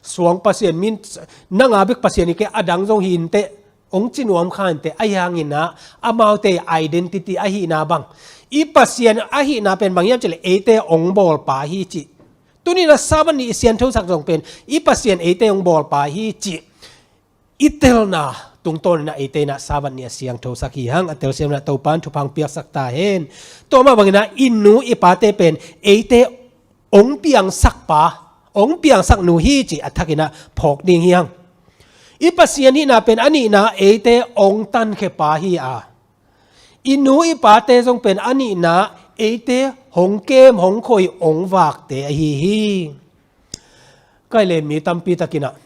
Suang pasian min, nanga bek pasian hi ke, a dang zong hi inte, ong ci nuam kha inte, a hianginah, amaute identity ahihna bang. I Pasian ahihna pen bang hiam cile, eite ong bawlpa hi ci. Tuninah Sabbath ni i sianthosak zong pen, i Pasian eite ong bawlpa hi ci. I telna tungtawn inah eite inah Sabbath ni a siangthosak hi hang, a telsiam inah Topan thupha piaksak ta hen. Tua mah banginah i nu i pate pen eite ong piangsak pa, ong piangsak nu hi ci a thak inah phawk ding hi hang. I Pasian hihna pen a nihna eite ong tankhia pa hi a. I nu i pate zong pen a nihna eite hong kem, hong khoi, ong vakte ahi hi. Kai le mi tampi takinah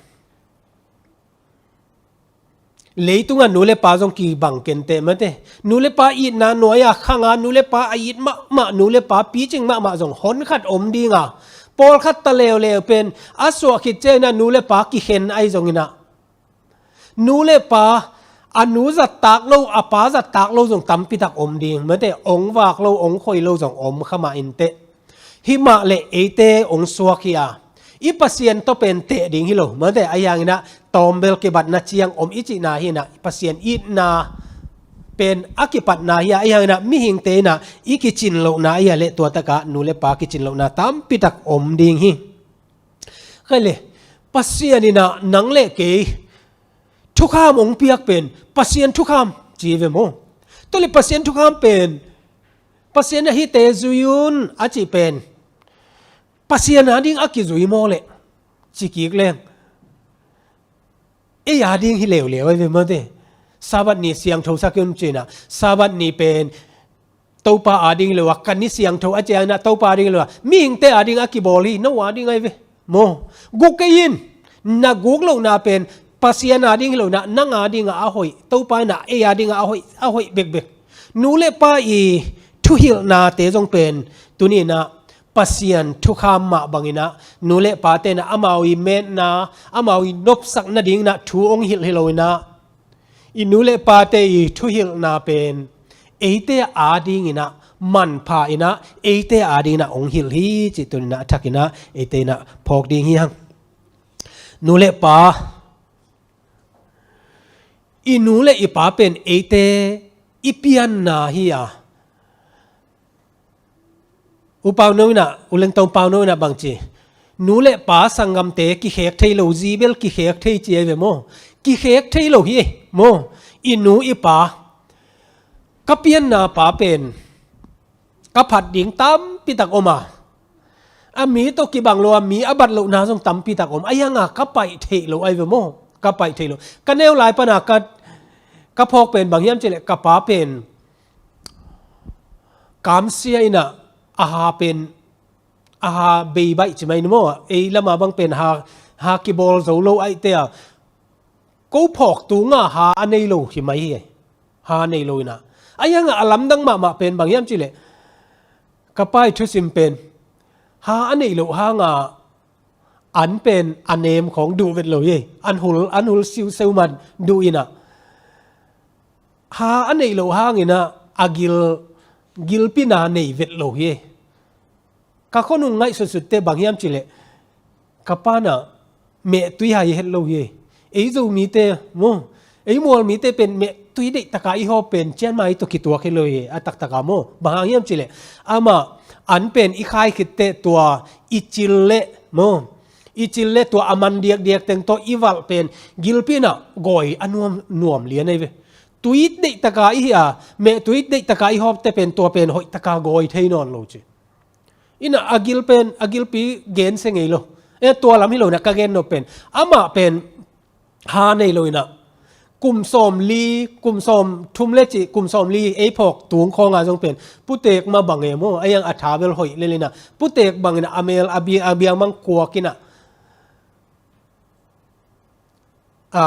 Leitungah nu le pa zong kibang kenteh mate. Nu le pa itna nuai-a khanga, nu le pa a it mahmah, nu le pa picing mahmah zong honkhat om dinga. Pawlkhat ta leuleu pen, a suah khit ciangin ah nu le pa kikhen ahi zonginah. Nu le pa, a nu zattak lo, a pa zattak lo zong tampitak om ding. Mate, ong vak lo, ong khoi lo zong om kha mah inteh. Himah le eite ong suak hi a, i Pasian tawh pen teh ding hi lo. Mate, ahi hanginah tawmbel kibatna ciang om i cihna hinah, Pasian itna pen a kipatna hi a, ahi hanginah mihingte inah i kicin lohna ahi a le tuatakah nu le pa kicin lohna tampitak om ding hi. Khai le, Pasian inah nang le kei thukham ong piak pen Pasian thukham ci ve maw? Tua le Pasian thukham pen Pasian ahite zui un a cih pen Pasian ading a kizui maw le ci kik leng ei ading hi leuleu ahi ve mate. Sabbath ni siangthosak un cinah, Sabbath ni pen Topa ading hi lo a, ka ni siangtho a cianginah Topa ading hi lo a, mihingte ading a kibawl hi, no ading ahi ve maw? Guk kei in, na guk lohna pen Pasian ading hi lonah, nang adingah a hoih, Topa inah ei adingah a hoih, a hoih bekbek. Nu le pa i thuhilhnate zong pen tuninah Pasian thukham mah banginah nu le pate inah amau i metna, amau i nopsak nadinginah thu ong hilh hi loinah i nu le pate i thuhilhna pen eite adinginah manpha inah eite adinginah ong hilh hi cih tuninah a thakinah eite inah phawk ding hi hang. Nu le pa, i nu le i pa pen eite i pianna hi a. U Pauno inah, U Lengtong Pauno inah bangci, nu le pa sanggamte kikhek thei lo, zi bel kikhek thei ci ahi ve maw? Kikhek thei lo hi maw? I nu i pa, ka pianna pa pen ka phat ding tampitak om a, a mi tawh kibang lo a, mi a bat lohna zong tampitak om. Ahi hanga ka paih theih lo ahi ve maw? Ka paih theih lo. Ka neu lai pana ka, ka phawk pen bang hiam cih leh ka pa pen kamsia inah a ha pen a ha beibaih ci mai ni maw? Ei lama bang pen ha, ha kibawl zo lo aihte a, ko phawk tunga ha a nei lo hi mai hi. Ha a nei lo inah, ahi hanga a lamdang mahmah pen bang hiam cih leh ka pa i thusim pen ha a neih loh hanga an pen a nem khawng duh vet lo hi. An hul, an hul siuseu man duh inah ha a neih loh hanginah a gil, gilpina nei vet lo hi. Ka khonung ngaihsutsutte bang hiam cih leh ka panah mehtui hai het lo hi. Ei Zomite maw, ei mualmite pen mehtui deihtaka i hawp pen cianmai tawh kituak hi lo hi, a taktaka maw? Bang hang hiam cih leh amah an pen i khai khitteh tua i cil leh maw, I cil le tua a man diakdiak teng tawh i valh pen gilpi inah gawi a nuam, nuam lian ahi ve. Tuit deihtaka i hi a, meh tuit deihtaka i hawpte pen tua pen hoihtaka gawi thei nawn lo ci. Inah a gil pen, a gilpi gensia ngei lo. E tua lam hi lo inah ka gen nop pen. Amah pen ha nei lo inah. Kum sawm li, kum sawm thum le ci, kum sawm li ei phawk tung khawnga zong pen. Putek ma bang e maw, a iang a tha bel hoih lel inah. Putek bang inah a mel a bia, a biang bang kuak inah. A,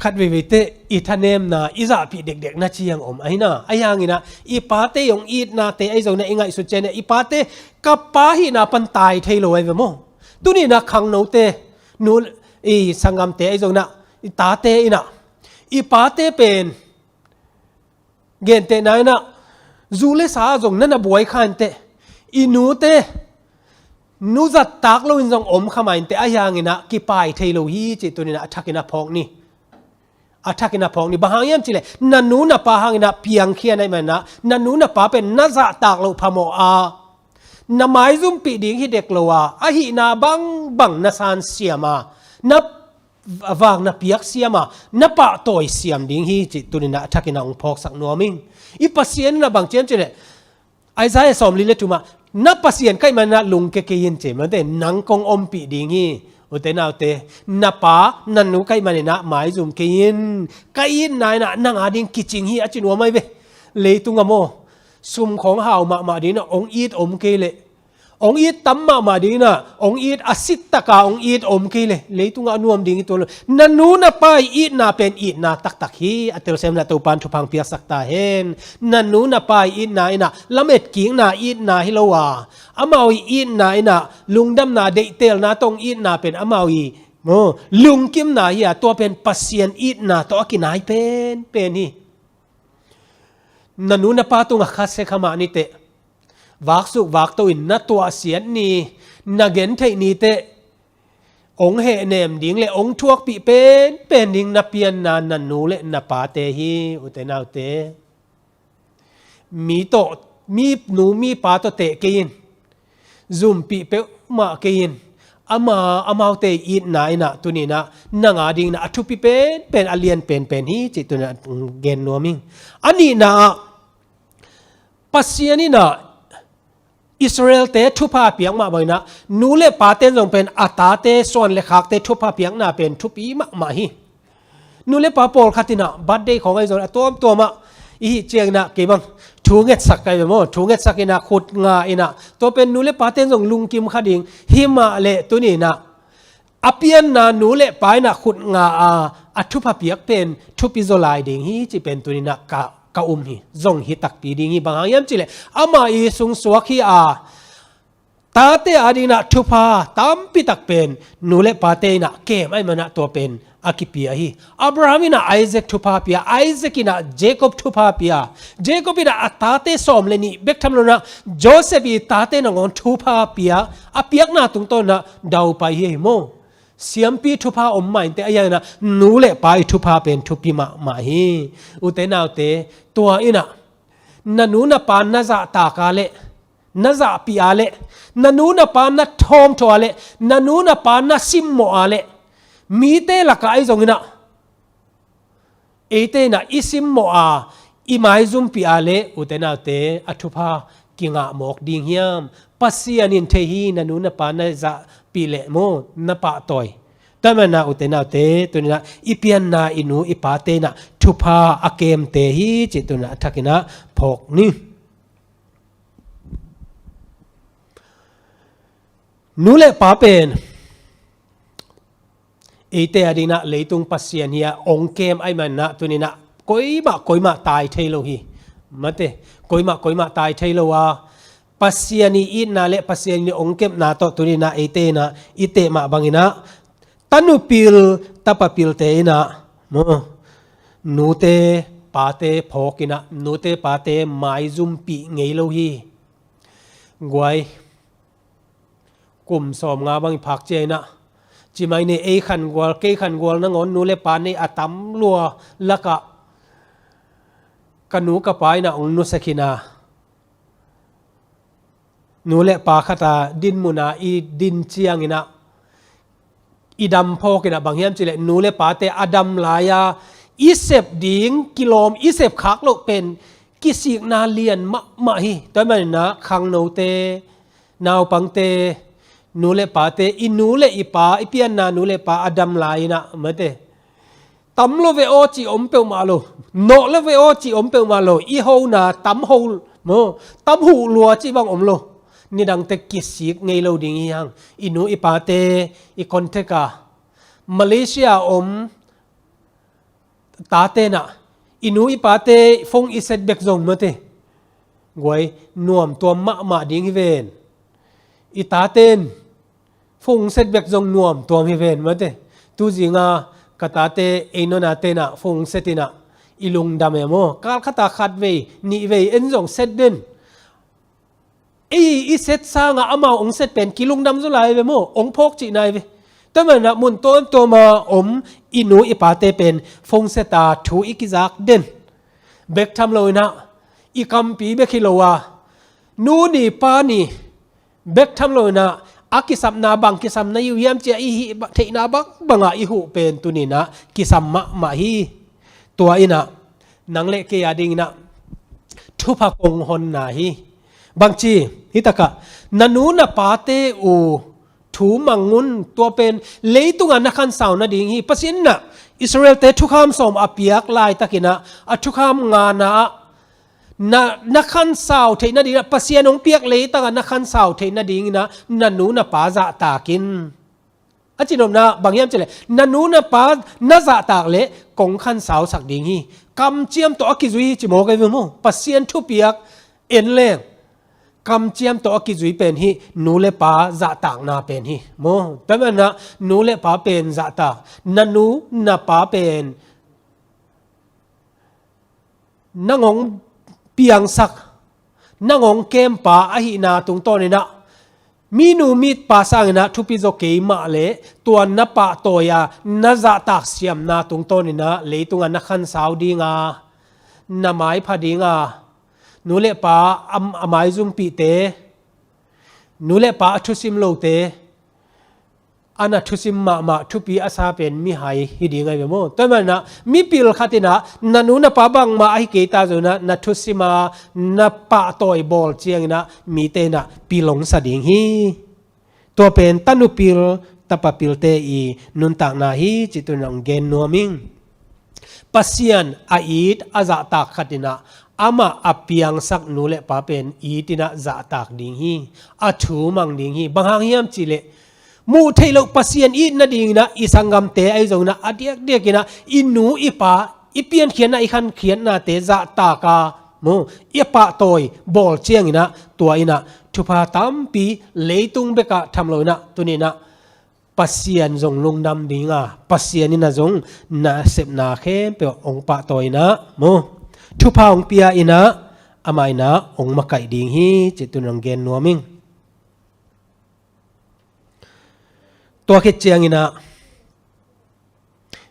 khat veiveite i thanemna, i zahpih dekdek na ciang om. Ahi na, ahi hang inah, i pate i hong itnate ahi zong inah i ngaihsut ciang inah, i pate ka pa hihna pan tai thei lo ahi ve maw. Tuni inah khangnote, nu, i sanggamte ahi zong inah, i tate inah, i pate pen, gentehna inah, zu le sa zong na na buai kha inteh, i nute, nu zat tak lo in zong om kha mah inteh, ahi hang inah kipai thei lo hi cih tuni inah a thak inah phawk ni. A thak inah phawk ni. Bang hang hiam cih leh, na nu na pa hang inah piangkhia na hih man inah, na nu na pa pen na zahtak loh phamawh a, na maizumpih ding hi dek lo a, a hihna bangbang na sansiam a, na vak na piaksiam a, na pahtawi siam ding hi cih tuni inah a thak inah hong phawksak nuam ing. I Pasian inah bang ci hiam cih leh, Isaiah sawm li le thumah, na Pasian ka hih man inah lungke kei in ci, mate, nang kong ompih ding hi. Ute naute, na pa, na nu ka hih man inah maizum kei in, ka itna inah nang a ding kicing hi a ci nuam ahi ve. Leitung ah maw, sum khawng hau mahmah ding inah hong it om kei leh, hong it tam mahmah ding inah, hong it a sittaka hong it om kei leh, leitungah a nuam ding hi tuan lo. Na nu na pa i itna pen itna taktak hi, a telsiam inah Topan thupha hong piaksak ta hen. Na nu na pa i itna inah, lametkikna itna hi lo a, amau i itna inah, lungdamna deihtelna tawh hong itna pen amau i, maw, lungkimna hi a, tua pen Pasian itna tawh a kinai penpen hi. Na nu na pa tungah khasia kha mah niteh, vaksuk vakto in na tuahsiat ni, na gentheih niteh, hong hehnem ding le hong thuakpih penpen ding na pianna na nu le na pate hi, ute naute. Mi tawh, mi nu mi pa tawh teh kei in, zumpih peuhmah kei in, ama, amaute itna inah tuni inah nang a ding inah a thupi penpen, a lian penpen hi cih tuni inah gen nuam ing. A nihna ah, Pasian inah Israelte thupha piak mah bang inah, nu le pate in zong pen a tate suan le khakte thupha piakna pen thupi mahmah hi. Nu le pa pawlkhat inah birthday khawng ahi zong a tuamtuam ah i hih ciang inah kei bang thu ngetsak ka hi ve maw, thu ngetsak inah khut nga inah, tua pen nu le pate in zong lungkim kha ding. Hi mah leh tuni inah a pianna nu le pa inah khut nga a, a thupha piak pen thupi zaw lai ding hi cih pen tuni inah ka, ka um hi. Zong hi takpi ding hi, bang hang hiam cih leh, amah i sungsuak hi a, tate a ding inah thupha tampi tak pen nu le pate inah kem ahih man inah tua pen a kipia hi. Abraham inah Isaac thupha pia, Isaac inah Jacob thupha pia, Jacob inah a tate sawm le nih bek tham lo inah Joseph i tate nangawn thupha pia, a piakna tungtawn inah daupai hi, hi maw. Siampi thupha om mah inteh, ahi hang inah nu le pa i thupha pen thupi mahmah hi. Ute naute, tua inah na nu na pa na zahtak a leh, na zahpih a leh, na nu na pa na thawmthaw a leh, na nu na pa na simmawh a leh, mite lakah ahi zong inah, eite inah i simmawh a, i maizumpih a leh, ute naute, a thupha kingah mawk ding hiam? Pasian in thei hi, na nu na pa na zahpih leh maw, na pahtawi. Tua ahih man inah ute naute, tuni inah i pianna i nu i pate inah thupha a kemte hi cih tuni inah a thak inah phawk ni. Nu le pa pen eite a ding inah leitung Pasian hi a, hong kem ahih man inah tuni inah koimah koimah tai thei lo hi. Mate, koimah koimah tai thei lo a, Pasian i itna le Pasian i hong kepna tawh tuni inah eite inah i teh mah bang inah, tanupil tapapilte inah maw, nute pate phawk inah, nute pate maizumpih ngei lo hi. Guai, kum sawmnga bang i phak ciang inah, ci mai ni, ei khangual, kei khangual nangawn nu le pa nei a tam lua lakah ka nu ka pa inah hong nusia khin a, nu le pa khata dinmuna i din cianginah i dam phawkinah bang hiam cihleh nu le pate a dam lai-a i sep ding kilawm i sep khak loh pen kisikna lian mahmah hi. Tua maninah khangnote, naupangte, nu le pate, i nu le i pa, i pianna nu le pa a dam lai-inah mate tam lo ve aw cih om peuhmah lo. Nawh lo ve aw cih om peuhmah lo. I hona tam ho maw, tam huh lua cih bang om lo. Nidangte kisik ngei lo ding hi hang. I nu i pate i contact a Malaysia om tatenah i nu i pate phone i set bek zong mate guai nuam tuam mahmah ding hi ven. I taten phone set bek zong nuam tuam hi ven mate. Tuzinga ka tate ei nona tenah phone set inah i lungdam e maw. Kal khata khat vei nih vei en zong set den. Ei i set sanga amau ong set pen kilungdam zaw lai ve maw, ong phawk cih nai ve. Tua manah mun tuamtuama om i nu i pate pen phone seta thu i kizak den. Bek tham loinah i kampi bek hi lo a, nu ni pa ni bek tham loinah a kisapna bang kisam na hi uh hiam cia i hih theihna bangbanga i huh pen tuninah kisam mahmah hi. Tua inah nang le kei a dinginah thupha kong honna hi. Bangci hitakah na nu na pate uh thu mangun, tua pen leitunga na khansau nading hi. Pasian inah Israelte thukham sawm a piak laitakinah a thukham ngana ah na, na khansau theih nadinginah Pasian hong piak leitaka na khansau theih nadinginah na nu na pa zahtakin. A cinopna bang hiam cileh na nu na pa na zahtak leh kong khansausak ding hi. Kamciam tawh a kizui hi ci mawk ei ve maw. Pasian thupiak en leng kamciam tawh a kizui pen hi. Nu le pa zahtakna pen hi maw. Tua manah nu le pa pen zahtak, na nu na pa pen nang hong piangsak, nang hong kempa ahihna tungtawninah minu mipa sanginah thupi zaw kei mah leh tua na pahtawi a na zahtak siamna tungtawninah leitunga na khansau dinga, na maipha dinga, nu le pa a, a maizumpihte, nu le pa a thusim lote, a na thusim mahmah thupi a sa pen mihai hi ding ahi ve maw. Tua manah mipil khatinah na nu na pa bangmah ahi kei ta zonah na thusima na pahtawi bawl cianginah mite inah pil hong sa ding hi. Tua pen tanupil tapapilte i nuntakna hi cih tuninah hong gen nuam ing. Pasian a it a zahtak khatinah amah a piangsak nu le pa pen itinah zahtak ding hi. A thu mang ding hi. Bang hang hiam cihleh muh theih loh Pasian it nadinginah i sanggamte ahi zonginah a diakdiakinah i nu i pa i piankhiatna i khankhiatnate zahtaka mu i a pahtawi bawl cianginah tua inah thupha tampi leitung bekah tham loinah tuninah Pasian zong lungdam dinga, Pasian inah zong nasepna khempeuh hong pahtawi inah mu thupha hong pia inah amah inah hong makaih ding hi cih tuninah hong gen nuam ing. Tua khit cianginah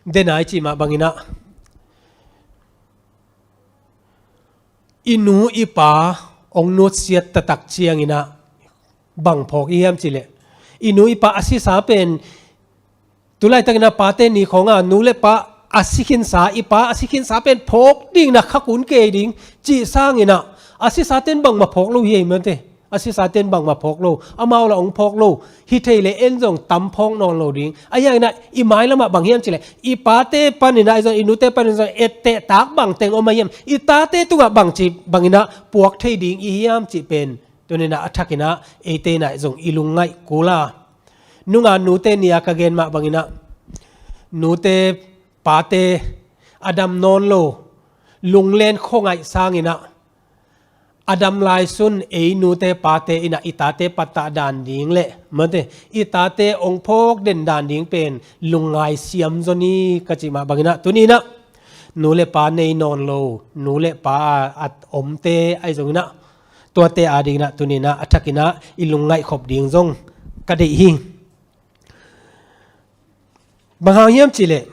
dena i cih mah banginah i nu i pa hong nutsiat taktak cianginah bang phawk i hiam cihleh i nu i pa a sisa pen tulaitakinah pate ni khawnga nu le pa a sikhinsa, i pa a sikhinsa pen phawk dingna khakun kei ding cih sanginah a sisaten bangmah phawk lo hi ei mate. A sisaten bangmah phawk lo, amau lah hong phawk lo. Hi thei leh en zong tam phawk nawn lo ding. A hianginah i mailamah bang hiam cihleh i pate paninah i zon i nute panin zon ettehtak bangteng om a hiam, i tate tungah bangci banginah puak thei ding i hiam cih pen tuninah a thakinah eite inah zong i lungngaih kula. Nunga nute nia ka gen mah banginah nute pate a dam nawn lo, lunglen khuangaih sanginah a dam lai sun ei nute pate inah i tate pattah dan ding le mate i tate hong phawk den dan ding pen lungngai siam zaw ni ka cih mah banginah tuninah nu le pa nei nawn lo, nu le pa a omte ahi zonginah tuate adinginah tuninah a thakinah i lungngaih khop ding zong ka deih hi. Bang hang hiam cihleh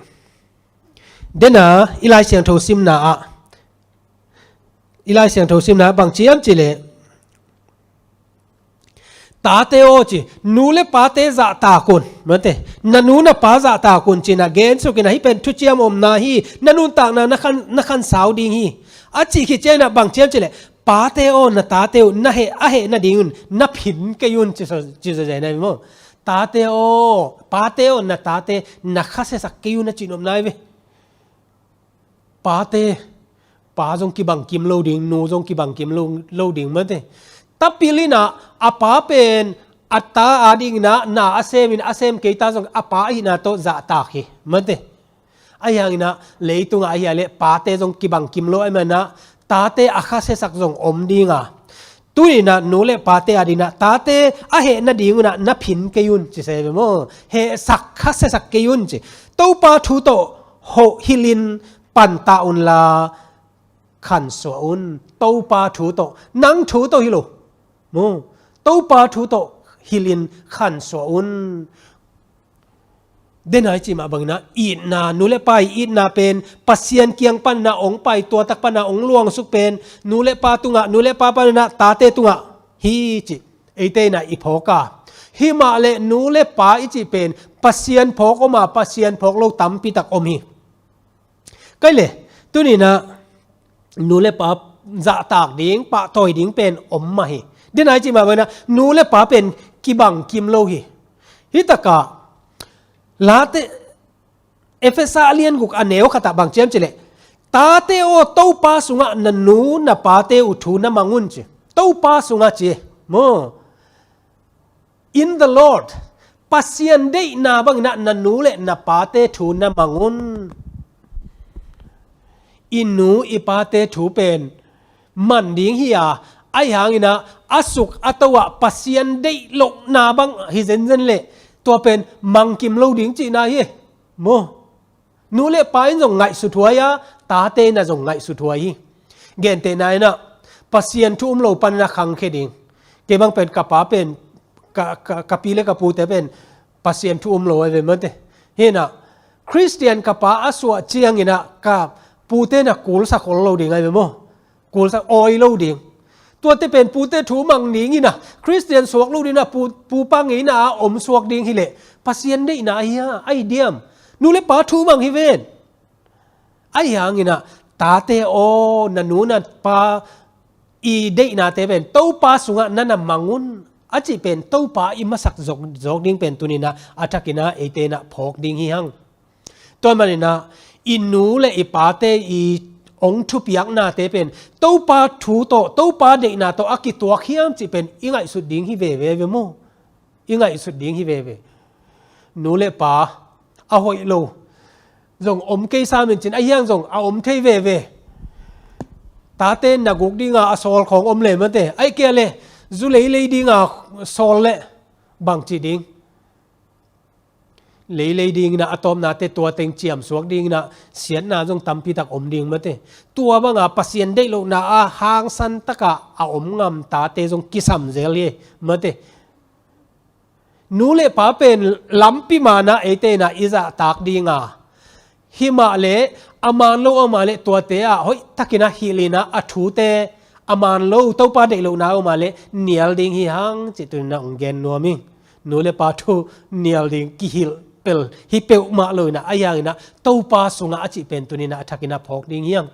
dena i Lai Siangtho simna ah i Lai Siangtho simna ah bang ci hiam cihleh Tate aw ci, nu le pate zahtak un, mate, na nu na pa zahtak un ci-in ah gensukin ah, hih pen thuciam omna hi, na nuntakna na khan, na khansau ding hi, a cih khit ciangin ah bang ci hiam cih leh, pate aw na tate uh na heh, a heh nadingun na phin kei un ci, ci, ci, ci, ci, na maw. Tate aw, pate aw na tate na khasiasak kei un a cih nopna hi ve. Pate, pa zong kibang kim lo ding, nu zong kibang kim lo, lo ding mate. Tapil in ah, a pa pen a ta adingin ah na a semin, a sem kei ta zong a pa ahihna tawh zahtak hi mate. Ahi hangin ah leitungah ahi a leh pate zong kibang kim lo ahih manin ah tate a khasiasak zong om ding a. Tuni-in ah nu le pate adingin ah tate a heh nadingun ah na phin kei un ci se ve maw. Hehsak, khasiasak kei un ci. Topa thu tawh hoh hilhin panta unla khansuah un. Topa thu tawh, nang thu tawh hi lo maw. Topa thu tawh hilhin khansuah un. Denai cih mah bangin ah itna, nu le pa i itna pen Pasian kiang panin ah hong pai, tua tak panin ah hong luangsuk pen nu le pa tungah, nu le pa panin ah tate tungah hi cih eite in ah i phawk a. Himah leh nu le pa i cih pen Pasian phawk om a, Pasian phawk lo tampi tak om hi. Kei leh, tuni-in ah nu le pa zahtak ding, pahtawi ding pen om mah hi. Denai cih mah bangin ah nu le pa pen kibang kim lo hi. Hih takah Late, Efesa a lian guk a neu khatah bang ci hiam cih leh, tate aw, Topa sungah na nu na pate uh thu na mang un ci. Topa sungah ci maw. In the Lord, Pasian deihna bangin ah na nu le na pate thu na mang un. I nu i pate thu pen man ding hi a, ahi hangin ah a suk a to ah Pasian deih lohna bang hi zenzen leh tua pen mang kim lo ding cihna hi maw. Nu le pa in zong ngaihsut huai a, tate in ah zong ngaihsut huai hi. Gentehna in ah Pasian thu um lo panin ah khangkhia ding. Kei bang pen ka pa pen, ka, ka, ka pi le ka pute pen Pasian thu um lo ahi ve mate. Hi in ah Khristian ka pa a suah ciangin ah ka pute in ah kulsa khol lo ding ahi ve maw. Kulsa awi lo ding. Tuate pen pute thu mang dingin ah, Khristian suak lo dingin ah, pu, pupa ngeina ah om suak ding hi leh Pasian deihna ahi a, ahi diam. Nu le pa thu mang hi ven. Ahi hangin ah, tate aw, na nu na pa i deihnate pen Topa sungah na na mang un a cih pen Topa i masak zawk, zawk ding pen tuni-in ah a thakin ah eite in ah phawk ding hi hang. Tua manin ah i nu le i pate i hong thupiaknate pen Topa thu tawh, Topa deihna tawh a kituak hiam cih pen i ngaihsut ding hi veve ve maw. I ngaihsut ding hi veve. Nu le pa a hoih lo zong om kei sam in cin, ahi hang zong a om thei veve. Tate na guk dinga a sawl khawng om le mate. Ahi kei leh zu leilei dinga sawl leh bang ci ding. Leilei dingin ah a tawpnate tua teng ciamsuak dingin ah siatna zong tampi tak om ding mate. Tua banga Pasian deih lohna a hangsan takah a om ngam tate zong kisam zel hi mate. Nu le pa pen lampi man ah eite in ah i zahtak ding a, himah leh a man lo a om a leh tuate ah hoih takin ah hilhin ah a thute a man lo, Topa deih lohna a om a leh nial ding hi hang cih tuni-in ah hong gen nuam ing. Nu le pa thu nial ding kihilh pel hi peuhmah lo-in ah, ahi hangin ah Topa sungah a cih pen tuni-in ah a thakin ah phawk ding hi hang.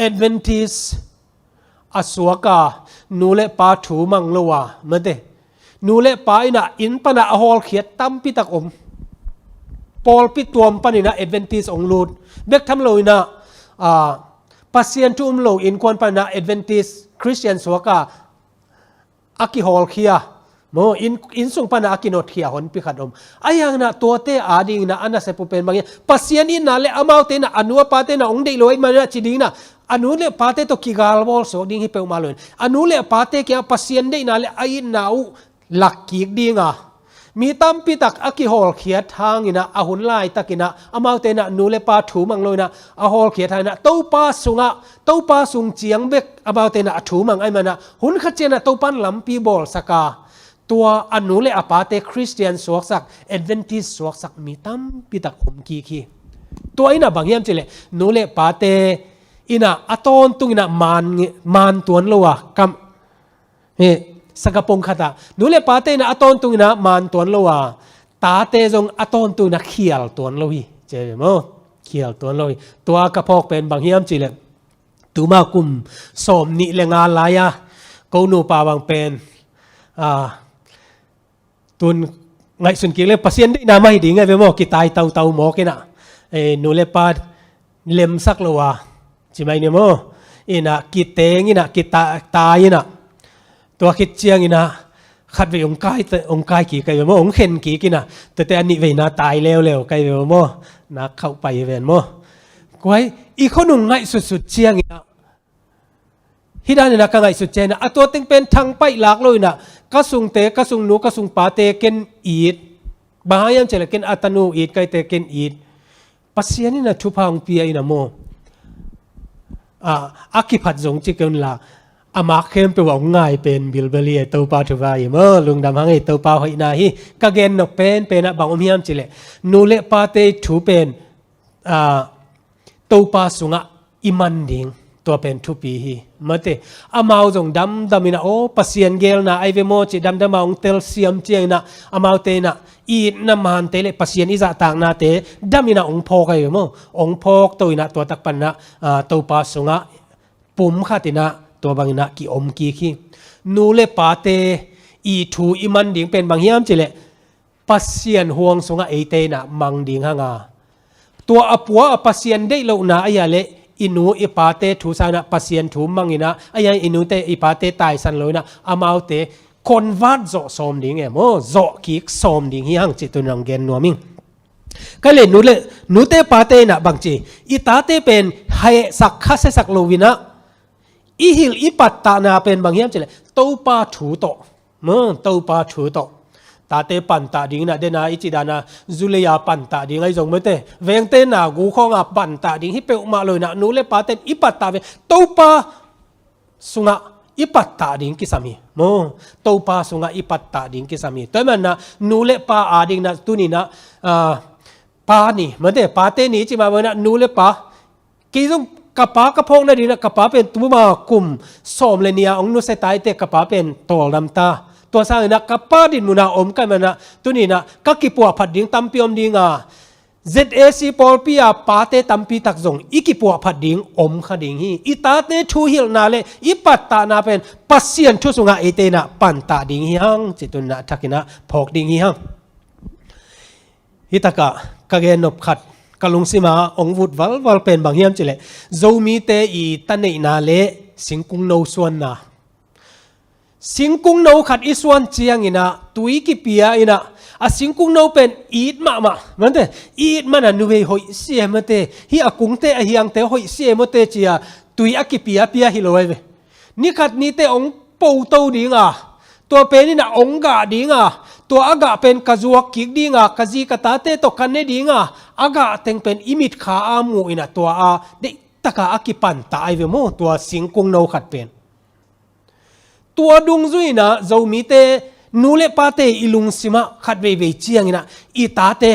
Adventist a suak a, nu le pa thu mang lo a mate. Nu le pa in ah inn pan ah a hawlkhiat tampi tak om. Pawlpi tuam panin ah Adventist hong lut. Bek tham lo-in ah, ah, Pasian thu um lo innkuan panin ah Adventist Christian suak a, a kihawlkhia maw, inn, inn sung pan ah a kinotkhia honpi khat om. Ahi hangin ah tuate adingin ah a nasep uh pen bang hiam, Pasian itna leh amaute in ah a nu a pate in ah hong deih lo ahih manin ah ci dingin ah a nu le pate tawh kigalbawl suak ding hi peuhmah lo-in, a nu le a pate kiangah Pasian deihna leh a itna uh lakkik ding a, mi tampi tak a kihawlkhiat hangin ah, a hun laitakin ah amaute in ah nu le pa thu mang lo-in ah a hawlkhiat hangin ah Topa sungah, Topa sung ciang bek amaute in ah a thu mang ahih manin ah hun khat ciangin ah Topa in lampi bawlsak a, tua a nu le a pate Christian suaksak, Adventist suaksak mi tampi tak om kik hi. Tua in ah bang hiam cih leh nu le pate in ah a tawntungin ah man, man tuan lo a kam, hi, Sangkapong khatah nu le pate in ah a tawntung in ah man tuan lo a, tate zong a tawntung in ah khial tuan lo hi. Ci ve maw? Khial tuan lo hi. Tua ka phawk pen bang hiam cih leh, tuma kum sawm nih le nga lai-a ko nupa bang pen, a, tun ngaihsun kik le Pasian deihna mah hi ding a ve maw, kitai tautau mawk in ah, e, nu le pa lemsak lo a, ci mai ni maw, in ah kiteng in ah, kitai in ah, tua khit ciang in ah khat vei hong kai, hong kai kik kai ve maw, hong khen kik in ah, tuate a nih veina tai leuleu kai ve maw, nak khauh pai hi ven maw. Kuai, i khonung ngaihsutsut ciang in ah, hih dan in ah ka ngaihsut ciang in ah, a tua teng pen thangpaih lak lo in ah, ka sungte, ka sungnu, ka sungpate ken it. Bang hang hiam cih leh ken a tanu it, kaite ken it. Pasian in ah thupha hong pia in ah maw, a, a kiphat zong ci kei un la, a mak khempeuh ah hong ngai pen bilbel hi e, Topa thupha hi maw, lungdam hang e, Topa hoihna hi. Ka gen nop penpen ah bang om hiam cih leh, nu le pate thu pen, a, Topa sungah i man ding, tua pen thupi hi. Mate, amau zong damdam in ah, aw, Pasian geelna ai ve maw, ci damdam a hong telsiam ciang in ah, amaute in ah itna mante le Pasian i zahtaknate dam in ah hong phawk ai ve maw. Hong phawk to in ah tua tak pan in ah, a, Topa sungah pum khat in ah tua bang in ah kiom kik hi. Nu le pate i thu i man ding pen bang hiam cih leh, Pasian huang sungah eite in ah mang ding hang a, tua a pua a Pasian deih lohna ahi a leh i nu i pate thu sang in ah Pasian thu mang in ah, ahi a i nute i pate taisan lo in ah, amaute convert zawh sawm ding e maw, zawh kik sawm ding hi hang, cih tun in ah hong gen nuam ing. Ka le nu le, nute pate in ah bang ci, i tate pen hehsak khasiasak lo in ah, i hilh i pattahna pen bang hiam cih leh, Topa thu tawh. Maw, Topa thu tawh. Tate pantah ding in ah, den a i cih dan a, zu lei a pantah ding ahi zong mate, vengte na gu khawng a pantah ding hi peuhmah lo in ah, nu le pate in i pattah ve, Topa sungah i pattah ding kisam hi. Maw, Topa sungah i pattah ding kisam hi. Tua ahih manin ah, nu le pa a ding in ah, tuni in ah, a, pa ni, mate, pate ni ci mah bang in ah, nu le pa, kei zong ka pa ka phawk nading in ah, ka pa pen tuma kum sawm le nih a hong nusia ta hi teh, ka pa pen tawldam ta. Tua sang in ah ka pa dinmun a om ka hih manin ah, tuni in ah ka kipuahphat ding tampi om ding a, Z A C pawlpi a pate tampi tak zong i kipuahphat ding om kha ding hi. I tate thu hilhna le i pattahna pen Pasian thu sungah eite in ah pantah ding hi hang, cih tun in ah a thak in ah phawk ding hi hang. Hih takah ka gen nop khat, ka lungsim a hong vut valval pen bang hiam cih leh, Zomite i ta neihna le singkung no suanna. Singkung no khat i suan ciang in ah, tui kipia in ah, a singkung no pen it mahmah, mate, it man a nu vei hoih sia mate, hih a kungte a hiangte hoih sia mate ci a, tui a kipiapia hi lo ai ve. Ni khat ni teh hong po to ding a, tua pen in ah hong gah ding a, tua a gah pen ka zuak kik ding a, ka zi ka tate tawh ka ne ding a, a gah teng pen i mitkha a mu in ah, tua a deihtak a a kipantah ai ve maw, tua singkung no khat pen. Tua dungzui in ah Zomite nu le pate i lungsim ah khat veivei ciang in ah, i tate,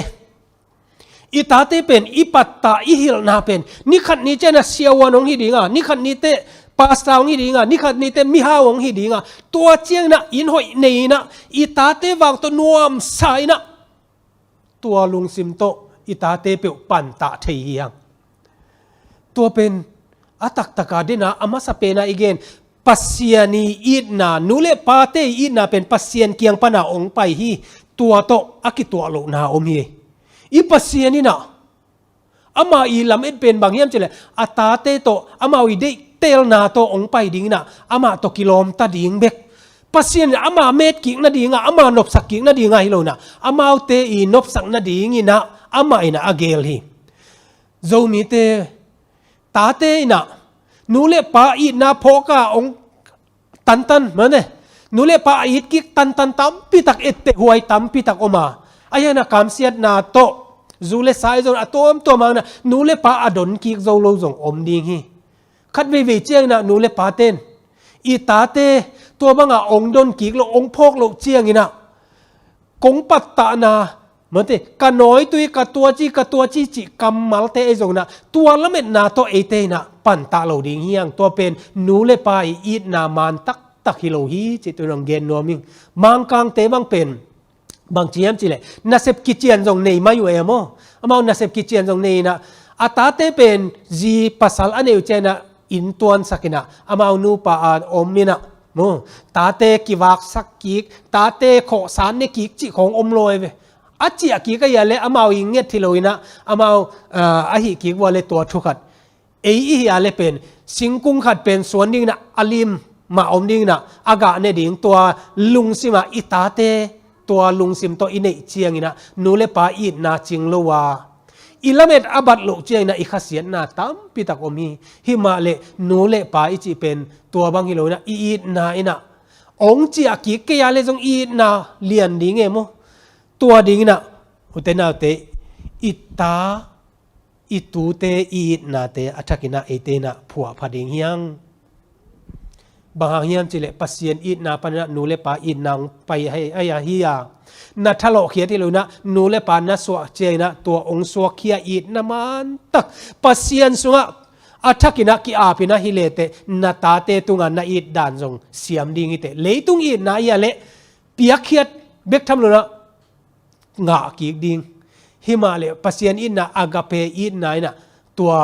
i tate pen i pattah, i hilhna pen ni khat ni ciang in ah siavuan hong hi ding a, ni khat ni teh pastor hong hi ding a, ni khat ni teh mihau hong hi ding a, tua ciang in ah inn hoih nei in ah, i tate vang tawh nuamsa in ah, tua lungsim tawh i tate peuh pantah thei hi hang. Tua pen a taktak a den a, a masa pen a i gen, Pasian i itna, nu le pate i itna pen Pasian kiang pan a hong pai hi. Tua tawh a kituah lohna om hi. I Pasian in ah, ama i lamet pen bang hiam cih leh, a tate tawh, amau i deihtelna tawh hong pai ding in ah, amah tawh kilawm ta ding bek. Pasian in ah ama met kik nading a, ama nopsak kik nading a hi lo in ah, amaute i nopsak nading in ah, amah in ah a geel hi. Zomite tate in ah nu le pa itna phawk a hong tantan, mane, nu le pa a it kik tantan tampi tak, etteh huai tampi tak om a, ahi hang in ah kamsiatna tawh zu le sa i zon a tuamtuam hang in ah, nu le pa a don kik zo lo zong om ding hi. Khat veivei ciang in ah nu le pate in, i tate tua bang a hong don kik loh, hong phawk loh ciang in ah, kong pattahna, mate, ka nawitui, ka tuaci, ka tuaci cih kammalte ahi zong in ah, tua lametna tawh eite in ah pantah lo ding hi hang. Tua pen nu le pa i itna man tak taktak hi lo hi cih tu-in hong gen nuam ing. Mangkangte bang pen bang ci hiam cih leh nasep kician zong nei mai uh e maw. Amau nasep kician zong nei inah a tate pen zi pasal a nei uh ciang inah inn tuansak inah amau nupa a om inah maw, tate kivaksak kik, tate khawhsan ne kik cih khawng om lo e ve. A ciah kik a hia leh amau i nget hi lo inah amau ah, a hih kik vua leh tua thu khat ei i hia leh pen singkung khat pen suan ding inah a lim mah om ding inah a gah ne ding, tua lungsim ah i tate tua lungsim tawh i neih ciang inah nu le pa itna cing lo a, i lamet a bat loh ciang inah i khasiatna tampi tak om hi. Hi mah leh nu le pa i cih pen tua bang hi lo inah i itna inah ong ciah kik kei a leh zong i itna lian ding e maw. Tua ding inah ute naute, i ta i tute i itnate a thak inah eite inah phuahpha ding hi hang. Bang hang hiam cih leh Pasian itna pan inah nu le pa itna hong pai ahi, ahi, ahi a, na thalawhkhiat hi lo inah nu le pa na suah ciang inah tua hong suakkhia itna mantak Pasian sungah a thak inah ki-ap inah hi leteh na tate tungah na itdan zong siam ding hi teh. Leitung itna hi a leh piakkhiat bek tham lo inah ngah kik ding. Hi mah leh Pasian itna agape itna inah tua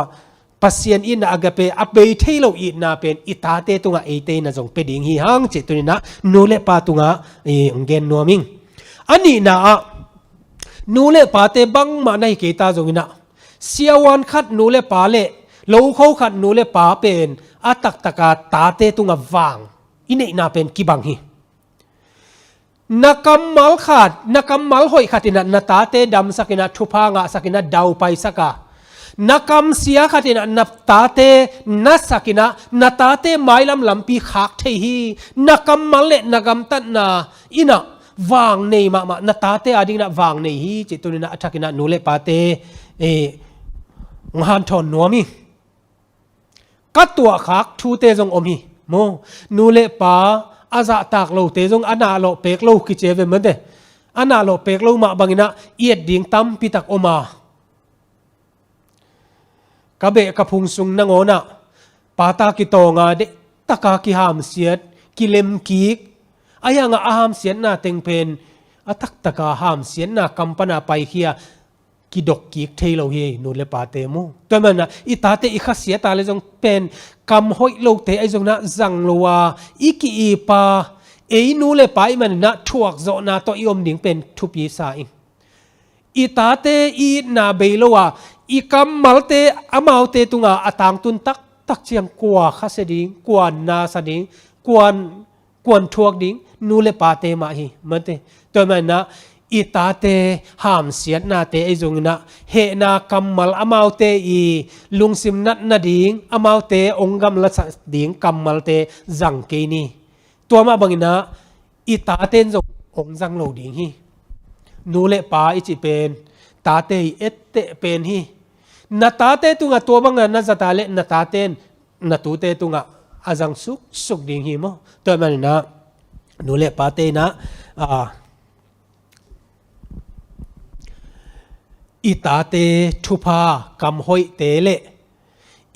Pasian itna agape a bei thei lo itna pen i tate tungah eite inah zong pia ding hi hang cih tu-in inah nu le pa tungah i hong gen nuam ing. A nihna ah nu le pate bangmah na hi kei ta zong inah siavuan khat nu le pa leh lokho khat nu le pa pen a taktak a tate tungah vang i neihna pen kibang hi. Na kammal khat, na kammal hoih khat inah na tate damsak inah thupha ngahsak inah daupaisak a, na kamsia khat inah na tate nasak inah na tate mailam lampi khak thei hi. Na kammal leh na gamtatna inah vang nei mahmah, na tate ading inah vang nei hi cih tu-in inah a thak inah nu le pate eh, hong hanthawn nuam hi. Ka tuahkhak thute zong om hi maw. Nu le pa a zahtak lote zong a nahlawh pek lo kici ve mate. A nahlawh pek lo mah bang inah i et ding tampi tak om a, ka beh ka phung sung nangawn ah pata kitawng a, deihtaka kihamsiat, kilemkik, a hiangah a hamsiatna teng pen a taktaka hamsiatna kam pana paikhia kidok kik thei lo hi, nu le pate maw. Tua ahih manin ah i tate i khasiat a leh zong pen kam hoih lote ahi zongin ah zang lo a, i ki-ip a, ei nu le pa ahih manin ah thuakzawhna tawh i om ding pen thupi sa ing. I tate i itna bei lo a, i kammalte amaute tunga a tangtun taktak ciang kua khasia ding, kua nasa ding, kua kuan thuak ding, nu le pate mah hi mate. Tua ahih manin ah i tate hamsiatnate ahi zongin ah hehna kammal, amaute i lungsim nat nading, amaute hong gamlasak ding kammalte zang kei ni. Tua mah bangin ah i tate in zong hong zang lo ding hi. Nu le pa i cih pen tate i etteh pen hi. Na tate tungah tua banga na zat a leh na tate in na tute tungah a zang suksuk ding hi maw. Tua ahih manin ah nu le pate in ah, ah, i tate thupha, kam hoihte leh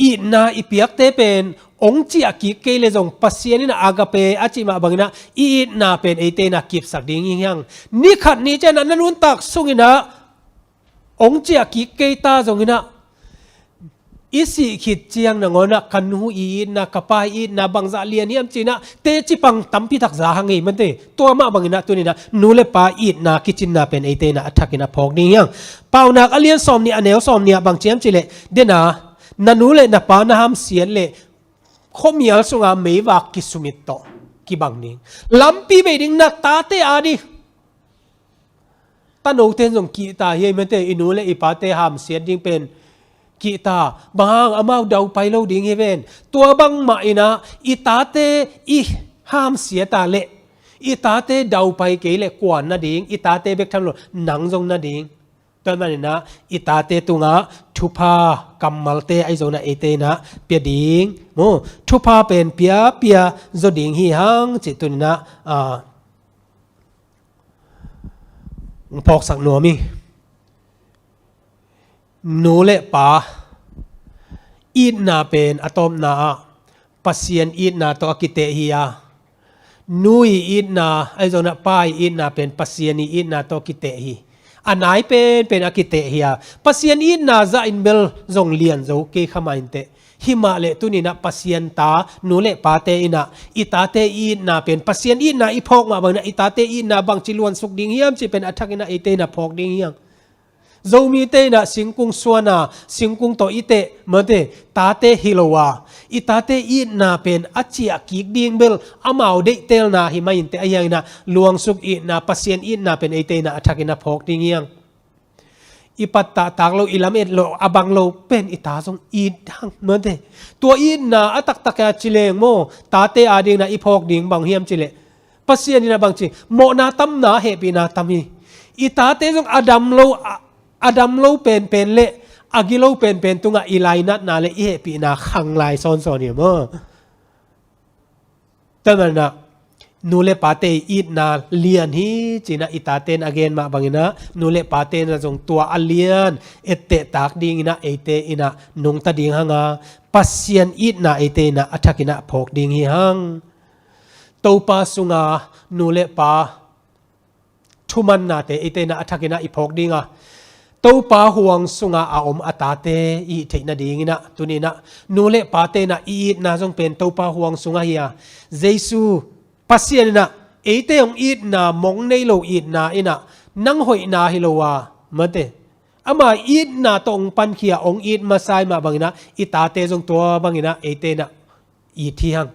itna i piakte pen hong ciah kik kei leh zong Pasian in ah agape a cih mah bangin ah i itna pen eite in ah kipsak ding hi hang. Ni khat ni ciangin ah na nuntak sungin ah hong ciah kik kei ta zongin ah i sih khit ciang nangawn ah ka nu i itna, ka pa i itna bangzah lian hiam ci-in ah teci pang tampi tak za hang ei mate. Tua mah bangin ah tuni-in ah nu le pa itna kicinna pen eite in ah a thakin a phawk ding hi hang. Paunak a lian sawmnih, a neu sawmnih ah bang ci hiam cih leh, den a, na nu le na pa na hamsiat leh khuamial sunga meivak kisumit tawh kibang ding. Lampi bei ding, na tate a ding. Tanote in zong kihta hi ei mate, i nu le i pate hamsiat ding pen kihta. Bang hang? Amau daupai lo ding hi ven. Tua bangmah in ah i tate i hamsiat a leh, i tate daupai kei leh kuan nading, i tate bek tham lo, nang zong nading. Tua ahih manin ah i tate tungah thupha kammalte ahi zongin ah eite in ah pia ding maw. Thupha pen pia, pia zaw ding hi hang cih tuni-in ah, ah, phawksak nuam hi. Nu le pa itna pen a tawpna ah Pasian itna tawh a kiteh hi a, Nu i itna, ahi zongin ah pa i itna pen Pasian i itna tawh kiteh hi. A nai penpen a kiteh hi a, Pasian itna zah in bel zong lian zo kei kha mah inteh. Himah leh tuni-in ah Pasian ta, nu le pate in ah i tate i itna pen Pasian itna i phawk mah bangin ah i tate i itna bangci luansuk ding hiam cih pen a thakin ah eite in ah phawk ding hi hang. Zomite in ah singkung suan a, singkung tawh i teh, mate, tate hi lo a, i tate i itna pen a ciah kik ding bel amau deihtelna hi mah inteh, ahi hangin ah luangsuk itna, Pasian itna pen eite in ah a thakin ah phawk ding hi hang. I pattah tak lo, i lamet lo, a bang lo pen i ta zong it hang, mate. Tua itna a taktak a ci leng maw, tate adingin ah i phawk ding bang hiam cih leh, Pasian in ah bangci, mawhna tamna, hehpihna tam hi. I tate zong a dam lo, a, a dam lo penpen le a gilo penpen tungah i lainatna le i hehpihna khang lai sawnsawn hi maw. Tua manin ah nu le pate i itna lian hi ci-in ah i tate in a gen mah bangin ah nu le pate in ah zong tua a lian etteh tak dingin ah eite in ah nungta ding hang a, Pasian itna eite in ah a thakin ah phawk ding hi hang. Topa sunga nu le pa thumannate eite in ah a thakin ah i phawk ding a, Topa huang sunga a om a tate i hih theih nadingin ah tuni-in ah nu le pate in ah i itna zong pen Topa huang sungah hi a, Jesu Pasian in ah eite hong itna, mong nei lo itna in ah nang hoihna hi lo a, mate, ama itna tawh hong pankhia, hong it masa hi mah bangin ah i tate zong tua bangin ah eite in ah it hi hang.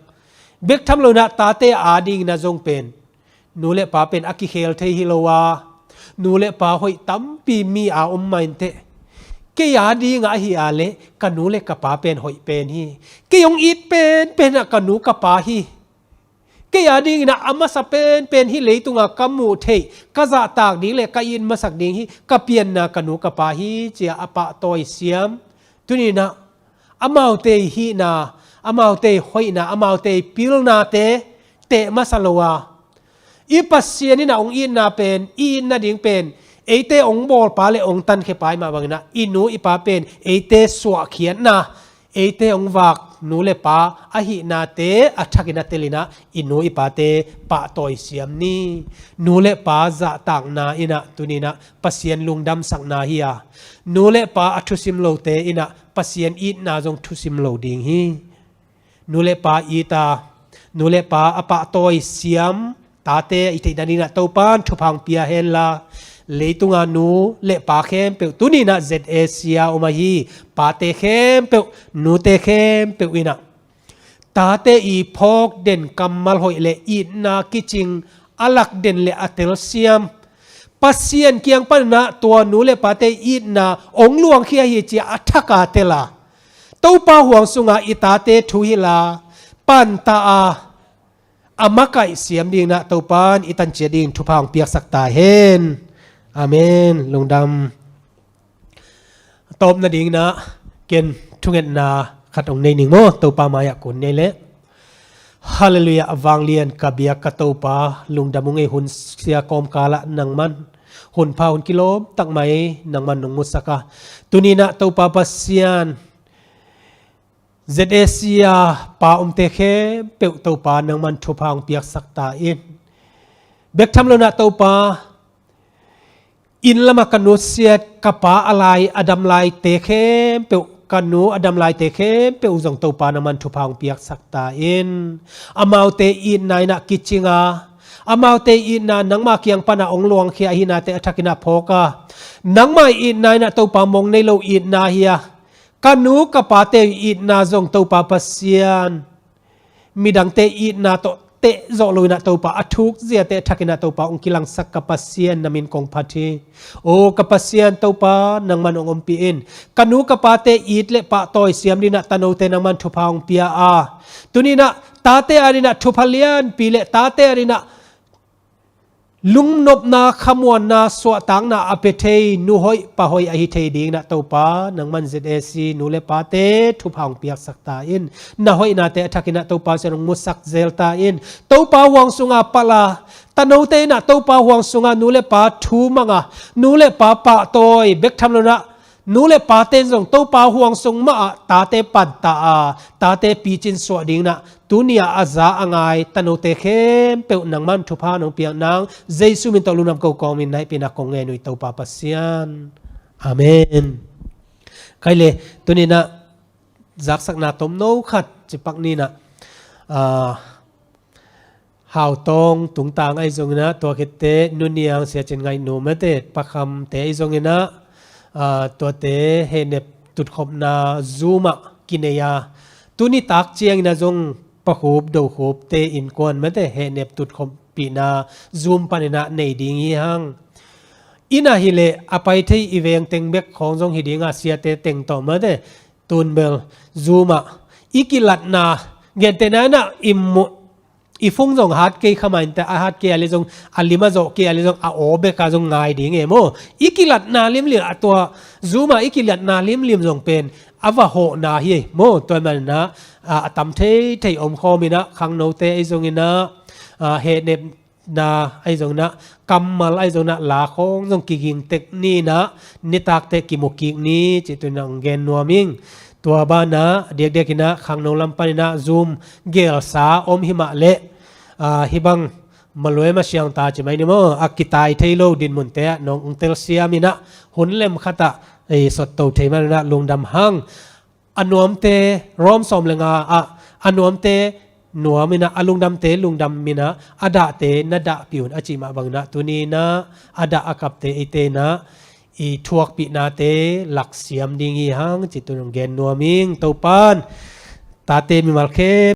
Bek tham loin ah tate adingin ah zong pen nu le pa pen a kikhel thei hi lo a, nu le pa hoih tampi mi a om mah inteh. Kei adingin ah ahi a leh ka nu le ka pa pen hoih pen hi. Kei hong it penpen ah ka nu ka pa hi. Kei adingin ah a masa penpen hih leitunga ka muh theih, ka zahtak ding le ka it masak ding hi, ka pianna ka nu ka pa hi, ci-a a pahtawi siam. Tuni-in ah amaute i hihna, amaute i hoihna, amaute i pilnate teh masa lo a, i Pasian in ah hong itna pen, i it nading pen eite hong bawlpa le hong tankhiapa hi mah bangin ah i nu i pa pen eite suahkhiatna, eite hong vak nu le pa ahihnate a thakin ah telin ah i nu i pate pahtawi siam ni. Nu le pa zahtakna in ah tuni-in ah Pasian lungdamsakna hi a, nu le pa a thusim lote in ah Pasian itna zong thusim lo ding hi. Nu le pa it a, nu le pa a pahtawi siam tate i theih nadingin ah Topa'n thupha hong pia hen la, leitunga nu le pa khempeuh, tuni-in ah Z A C a om ahi pate khempeuh, nute khempeuh in ah tate i phawk den kammal hoih le itna kicing a lak den le a telsiam, Pasian kiang panin ah tua nu le pate itna hong luangkhia hi ci-a a thak a tel a, Topa huang sunga i tate thuhilh a, panta a, a makaih siam dingin ah Topa'n i tanciat ding thupha hong piaksak ta hen. Amen. Lungdam. Tawp nadingin ah ken thungetna khat hong nei ning maw, Topa mai-ah kun nei leh. Halleluiah, a vanglian ka biak ka Topa, lungdam ung ei, hun sia kawmkal ah nangman hun pha, hun kilawm tak mai nangman nong musak a, tuni-in ah Topa Pasian, Z A C a pa omte khempeuh Topa nangman thupha hong piaksak ta in. Bek tham loin ah Topa, inn lamah ka nusiat ka pa a lai, a dam laite khempeuh, ka nu a dam laite khempeuh uh zong Topa nangman thupha hong piaksak ta in. Amaute itna in ah kicing a, amaute itna nangma kiang pan ah hong luangkhia ahihnate a thakin ah phawk a, nangma itna in ah Topa mong nei lo itna hi a, ka nu ka pate itna zong Topa Pasian, midangte itna tawh teh zawh loin ah Topa, a thuk ziate a thakin ah Topa hong kilangsak ka Pasian, na min kong phat hi. O ka Pasian Topa, nangman hong ompih in. Ka nu ka pate it le pahtawi siam dingin ah tanote nangman thupha hong pia a, tuni-in ah tate adingin ah thupha lianpi le tate adingin ah lungnopna, khamuanna, suahtakna a pia thei nu hoih pa hoih ahi thei dingin ah Topa nangman Z A C nu le pate thupha hong piaksak ta in. Na hoihnate a thakin ah Topa Pasian hong musak zel ta in. Topa huang sunga palh a, tanote in ah Topa huang sunga nu le pa thu mang a, nu le pa pahtawi, bek tham loin ah Nu le pate in zong Topa huang sung mah ah tate panta a, tate picin suah ding in ah, tuni a a za a ngai tanote khempeuh nangman thupha nong piak nang, Jesu min tawh lungdam ko kawmin na hehpihna kong ngen uh hi Topa Pasian. Amen. Kei le, tuni in ah zaksakna tomno khat cipak ni in ah, ah, Hautawng tungtang ahi zongin ah, tua khit teh Nu Niang Sia Cin Ngaih Nu mate, Pakhamte ahi zongin ah, ah, tuate hehnep tutkhopna Zoom ah kinei a, tuni tak ciangin ah zong Pakhup, Dokhupte innkuan mate, hehnep tutkhopihna Zoom panin ah nei ding hi hang. Inn ah hi leh a pai thei i veng teng bek khawng zong hi ding a, siate teng tawh mate, tun bel Zoom ah i kilatna, gentehna in ah i mu-, i phone zong hat kei kha mah inteh, a hat kei a leh zong, a lim a zawh kei a leh zong, a aw bek a zong ngai ding e maw. I kilatna limlim, a tua Zoom ah i kilatna limlim zong pen a va hawhna hi maw. Tua manin ah, a, a tam theithei om khawmin ah, khangnote ahi zongin ah, a, hehnepna ahi zongin ah, kammal ahi zongin ah, la khawng zong kiging tek ni in ah, nitak teh kimu kik ni cih tuni in ah hong gen nuam ing. Tua banah diakdiakin ah khangno lam panin ah Zoom gelsa om hi mah leh, ah, hih bang Malaysia masiangta ci mai ni maw, a kitai thei lo dinmunte ah nong telsiam in ah, hun lem khat ah, eh, sotto thei manin ah lungdam hang. A nuamte, Rom sawm le nga ah, a nuamte nuam in ah, a lungdamte lungdam in ah, a dahte na dahpih un a cih mah bangin ah, tuni in ah a dah a kapte eite in ah i thuakpihnate laksiam ding hi hang cih tuni in hong gen nuam ing. Topa'n tate mimal khempeuh